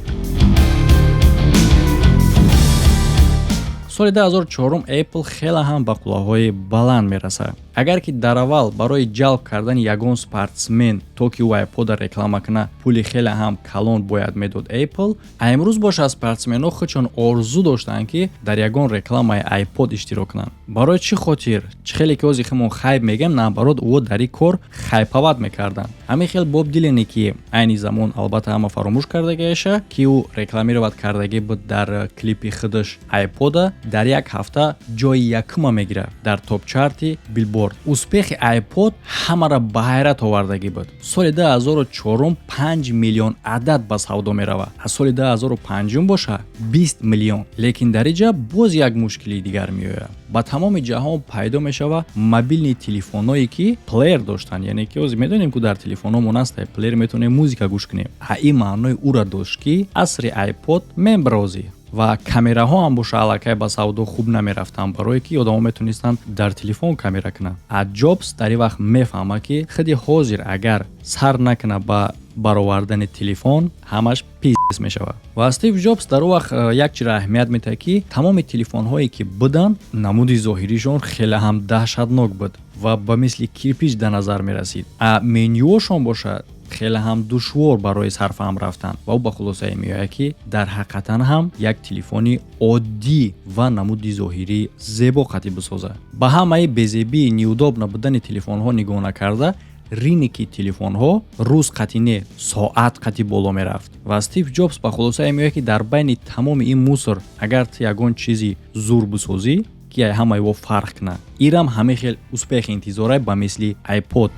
Соли 2004 Apple хеле ҳам ба қуллаҳои баланд мерасад. Агар ки дар аввал барои ҷалб кардани ягон спортсмен, то ки ӯ iPod реклама кунад, пули хеле ҳам калон бояд медод Apple, а имрӯз бошад, спортсменҳо худшон орзу доштанд, ки дар ягон рекламаи iPod иштирок кунанд. Барои чӣ хотир? Чӣ хеле ки ҳозир химон хайп мегӯем, наоборот, ӯ дар ин кор хайповать мекарданд. Ҳамин хел Боб Дилене, ки айни замон албатта ҳама фаромӯш кардагиаша, ки ӯ рекламировать кардагӣ буд дар клипи худаш iPod, дар як ҳафта ҷои якума мегирад дар топ-чарти Billboard. Успехи iPod ҳамаро ба ҳайрат овардагӣ буд. Соли 2004 5 миллион адад ба савдо меравад, аз соли 2005 боша 20 миллион. Лекин дар инҷа боз як мушкилии дигар меояд. Ба тамоми ҷаҳон пайдо мешавад мобильный телефонҳое, ки плеер доштанд, яъне ки ҳозир медонем, ку дар телефонҳомон ҳаста плеер, метавонем музика гӯш кунем. А ин маънои ӯра дошт, ки асри iPod меброзӣ ва камераҳо ҳам боша аллакай ба савдо хуб намерафтанд, барое ки одамо метавонистанд дар телефон камера кунанд. А Ҷобс дар ин вақт мефаҳмад, ки худи ҳозир агар сар накунад ба баровардани телефон, ҳамаш пиздец мешавад. Ва Стив Ҷобс дар он вақт як чиро аҳамият медиҳад, ки тамоми телефонҳое, ки буданд, намуди зоҳиришон хеле ҳам даҳшатнок буд ва ба мисли кирпич дар назар мерасид, а менюошон бошад хеле ҳам душвор барои сарфаҳм рафтан. Ва ӯ ба хулосае меояд, ки дар ҳақиқатан ҳам як телефони оддӣ ва намуди зоҳирӣ зебо қатъӣ бисозад. Ба ҳамаи безебии, неудобно будани телефонҳо нигоҳ накарда, рынки телефонҳо рӯз қатъи не, соат қатъи боло мерафт. Ва Стив Ҷобс ба хулосае меояд, ки дар байни тамоми ин мусор агар ту ягон чизи зур бисозӣ, ки ҳамаи во фарқ кунад, ирам ҳамин хел успехи интизорай, ба мисли iPod.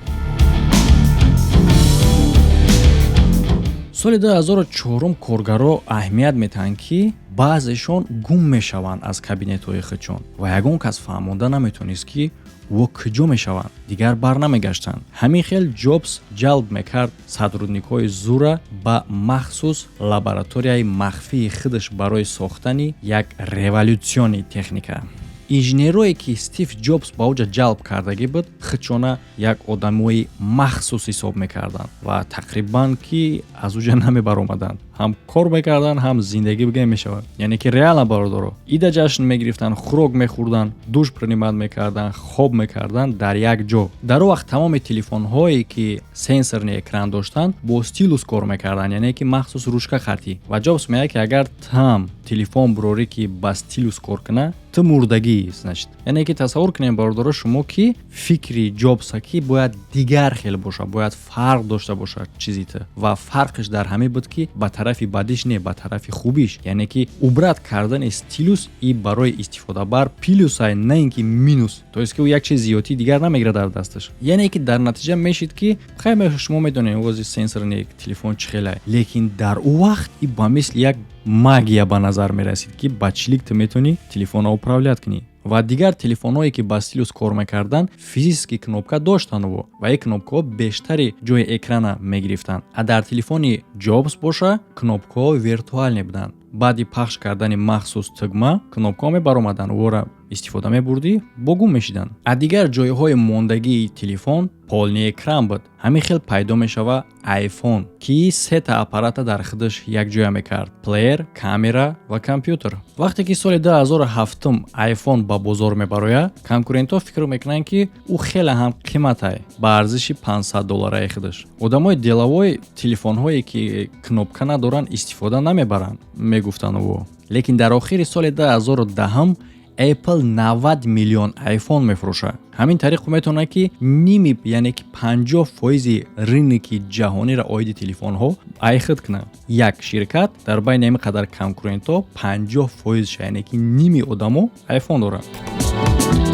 Соли 2004 коргаро аҳамият медиҳанд, ки баъзешон гум мешаванд аз кабинетҳои худшон ва ягон кас фаҳмонда наметонист, ки ӯ куҷо мешаванд, дигар барнамегаштанд. Ҳамин хел Ҷобс ҷалб мекард сотрудникҳои зура ба махсус лабораторияи махфии худаш барои сохтани як революционный техника. Инженерое, ки Стив Ҷобс ба оҷа ҷалб кардагӣ буд, худшона як одамои махсус ҳисоб мекарданд ва тақрибан ки аз уҷа намебаромаданд, ҳам кор мекарданд, ҳам зиндагӣ бигӯем мешавад. Яъне ки реально, бародаро, ида ҷашн мегирифтанд, хӯрок мехӯрданд, душ принимать мекарданд, хоб мекарданд дар як ҷо. Дар он вақт тамоми телефонҳое, ки сенсорный экран доштанд, бо стилус кор мекарданд, яъне ки махсус ручка хатӣ. Ва Ҷобс мегӯяд, ки агар там телефон бурорӣ, ки ба стилус кор кунад, ту мурдагӣ, значит. Яъне ки тасаввур кунем, бародаро, шумо, ки фикри Ҷобса ки бояд дигар хел бошад, бояд фарқ дошта бошад чизи ту. Ва фарқиш дар ҳамин буд, ки ба тарафи бадиш не, ба тарафи хубиш, яъне ки убрать кардани стилус и барои истифодабар плюсай, на ин ки минус, то есть ки ӯ як чиз зиёдтии дигар намегирад дар дасташ. Яъне ки дар натиҷа мешид, ки хай, шумо медонед, ози сенсорный телефон чӣ хелай, лекин дар ӯ вақт и ба мисли як магия ба назар мерасид, ки ба чилик ту метавонӣ телефонро управлять кунӣ. Ва дигар телефонҳое, ки ба стилус кор мекарданд, физически кнопка доштанд ва ин кнопкаҳо бештари ҷои экрана мегирифтанд, а дар телефони Ҷобс боша кнопкаҳо виртуальный буданд. Баъди пахш кардани махсус тугма кнопкаҳо мебаромаданд, ӯро истифода мебурдӣ, бо гум мешиданд, а дигар ҷойҳои мондагии телефон полный экран буд. Ҳамин хел пайдо мешавад iPhone, ки сета аппарата дар худаш якҷоя мекард: плеер, камера ва компютер. Вақте ки соли 2007 iPhone ба бозор мебарояд, конкурентҳо фикр мекунанд, ки ӯ хеле ҳам қиматай, ба арзиши 500 доллараи худаш. Одамои деловой телефонҳое, ки кнопка надоранд, истифода намебаранд, мегуфтанд ӯ. Лекин дар охири соли 2010 Apple 90 миллион iPhone мефурӯшад. Ҳамин тариқ метавонад, ки ними, яъне ки 50 фоизи рынки ҷаҳониро оиди телефонҳо айхид кунад. Як ширкат дар байни ҳамин қадар конкурентҳо 50 фоизша, яъне ки ними одамо iPhone доранд.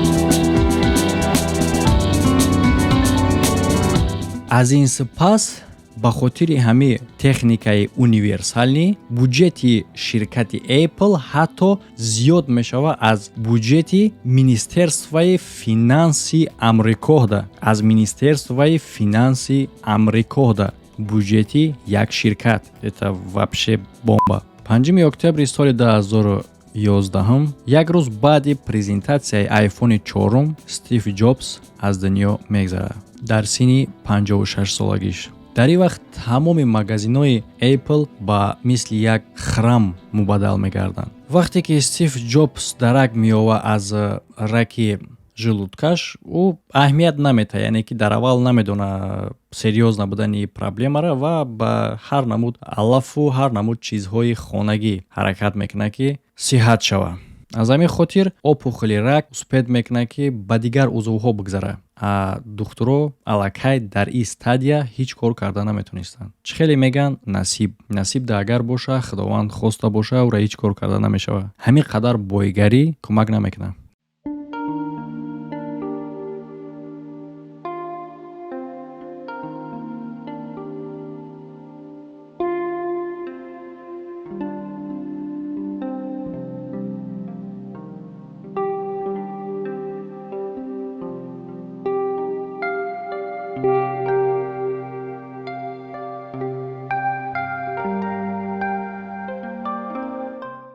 Аз ин сипас, ба хотири ҳамин техникаи универсальный, буҷети ширкати Apple ҳатто зиёд мешавад аз буҷети Министерствои финанси Амрикода, аз Министерствои финанси Амрикода. Буҷети як ширкат, это вообще бомба. 5 октябри соли 2011, як рӯз баъди презентатсияи айфони чорум, Стив Ҷобс аз дунё мегзарад дар синни 56 солагиш. Дар ин вақт тамоми магазинҳои Apple ба мисли як храм мубаддал мегарданд. Вақте ки Стив Ҷобс дарак меёвад аз раки желудкаш, ӯ аҳамият наметаҳад, яъне ки дар аввал намедона серьёзно будани проблемаро ва ба ҳар намуд алафу ҳар намуд чизҳои хонагӣ ҳаракат мекунад, ки сиҳат шавад. Аз ҳамин хотир опухоли рак успеть мекунад, ки ба дигар узвҳо бигзарад, а духтуро аллакай дар ин стадия ҳеҷ кор карда наметонистанд. Чӣ хеле мегӯянд, насиб, насиб да агар боша, Худованд хоста боша, ӯра ҳеҷ кор карда намешавад. Ҳамин қадар бойгарӣ кӯмак намекунад.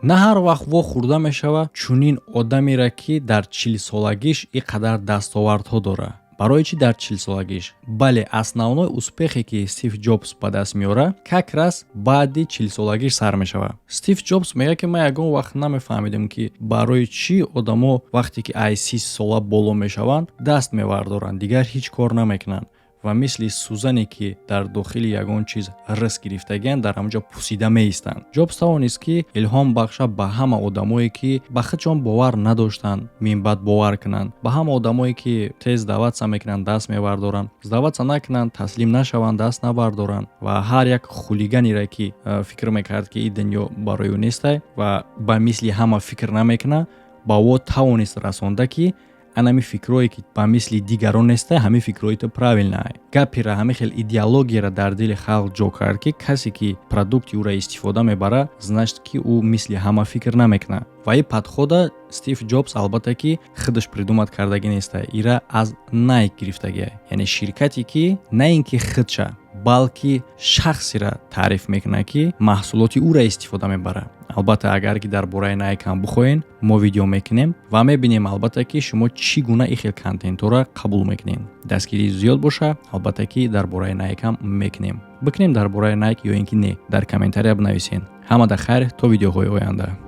На ҳар вақт вохӯрда мешавад чунин одамере, ки дар 40-солагиш ин қадар дастовардҳо дорад. Барои чӣ дар 40-солагиш? Бале, основной успехе, ки Стив Ҷобс ба даст меорад, как раз баъди 40-солагиш сар мешавад. Стив Ҷобс мегӯяд, ки ман ягон вақт намефаҳмидем, ки барои чӣ одамо, вақте ки ай 30 сола боло мешаванд, даст мевардоранд, дигар ҳеҷ кор намекунанд ва мисли сӯзане, ки дар дохили ягон чиз рис гирифтагианд, дар ҳамонҷо пусида меистанд. Ҷобс тавонист, ки илҳом бахша ба ҳама одамое, ки ба худшон бовар надоштанд, минбаъд бовар кунанд, ба ҳама одамое, ки тез сдаваться мекунанд, даст мевардоранд, сдаваться накунанд, таслим нашаванд, даст набардоранд, ва ҳар як хулиганере, ки фикр мекард, ки ин дунё барои ӯ нестай ва ба мисли ҳама фикр намекунад, ба ӯ тавонист расонда, ки анами фикрое, ки ба мисли дигарон нестай, ҳамин фикрҳои ту правильно. Гапира, ҳамин хел идеологияра дар дили халқ ҷо кард, ки касе, ки продукти ӯра истифода мебарад, значит, ки ӯ мисли ҳама фикр намекунад. Ва ин подхода Стив Ҷобс, албатта, ки худаш придумать кардагӣ неста, ира аз Найк гирифтагия, яъне ширкате, ки на ин ки худша, балки шахсеро таъриф мекунад, ки маҳсулоти ӯра истифода мебарад. Албатта, агар ки дар бораи Найк ҳам бихоҳен, мо видео мекунем ва мебинем, албатта, ки шумо чӣ гуна ин хел контентҳоро қабул мекунем. Дастгирӣ зиёд боша, албатта, ки дар бораи Найк ҳам мекунем. Бикунем дар бораи Найк ё ин ки не, дар комментария бинависен. Ҳамада хайр, то видеоҳои оянда.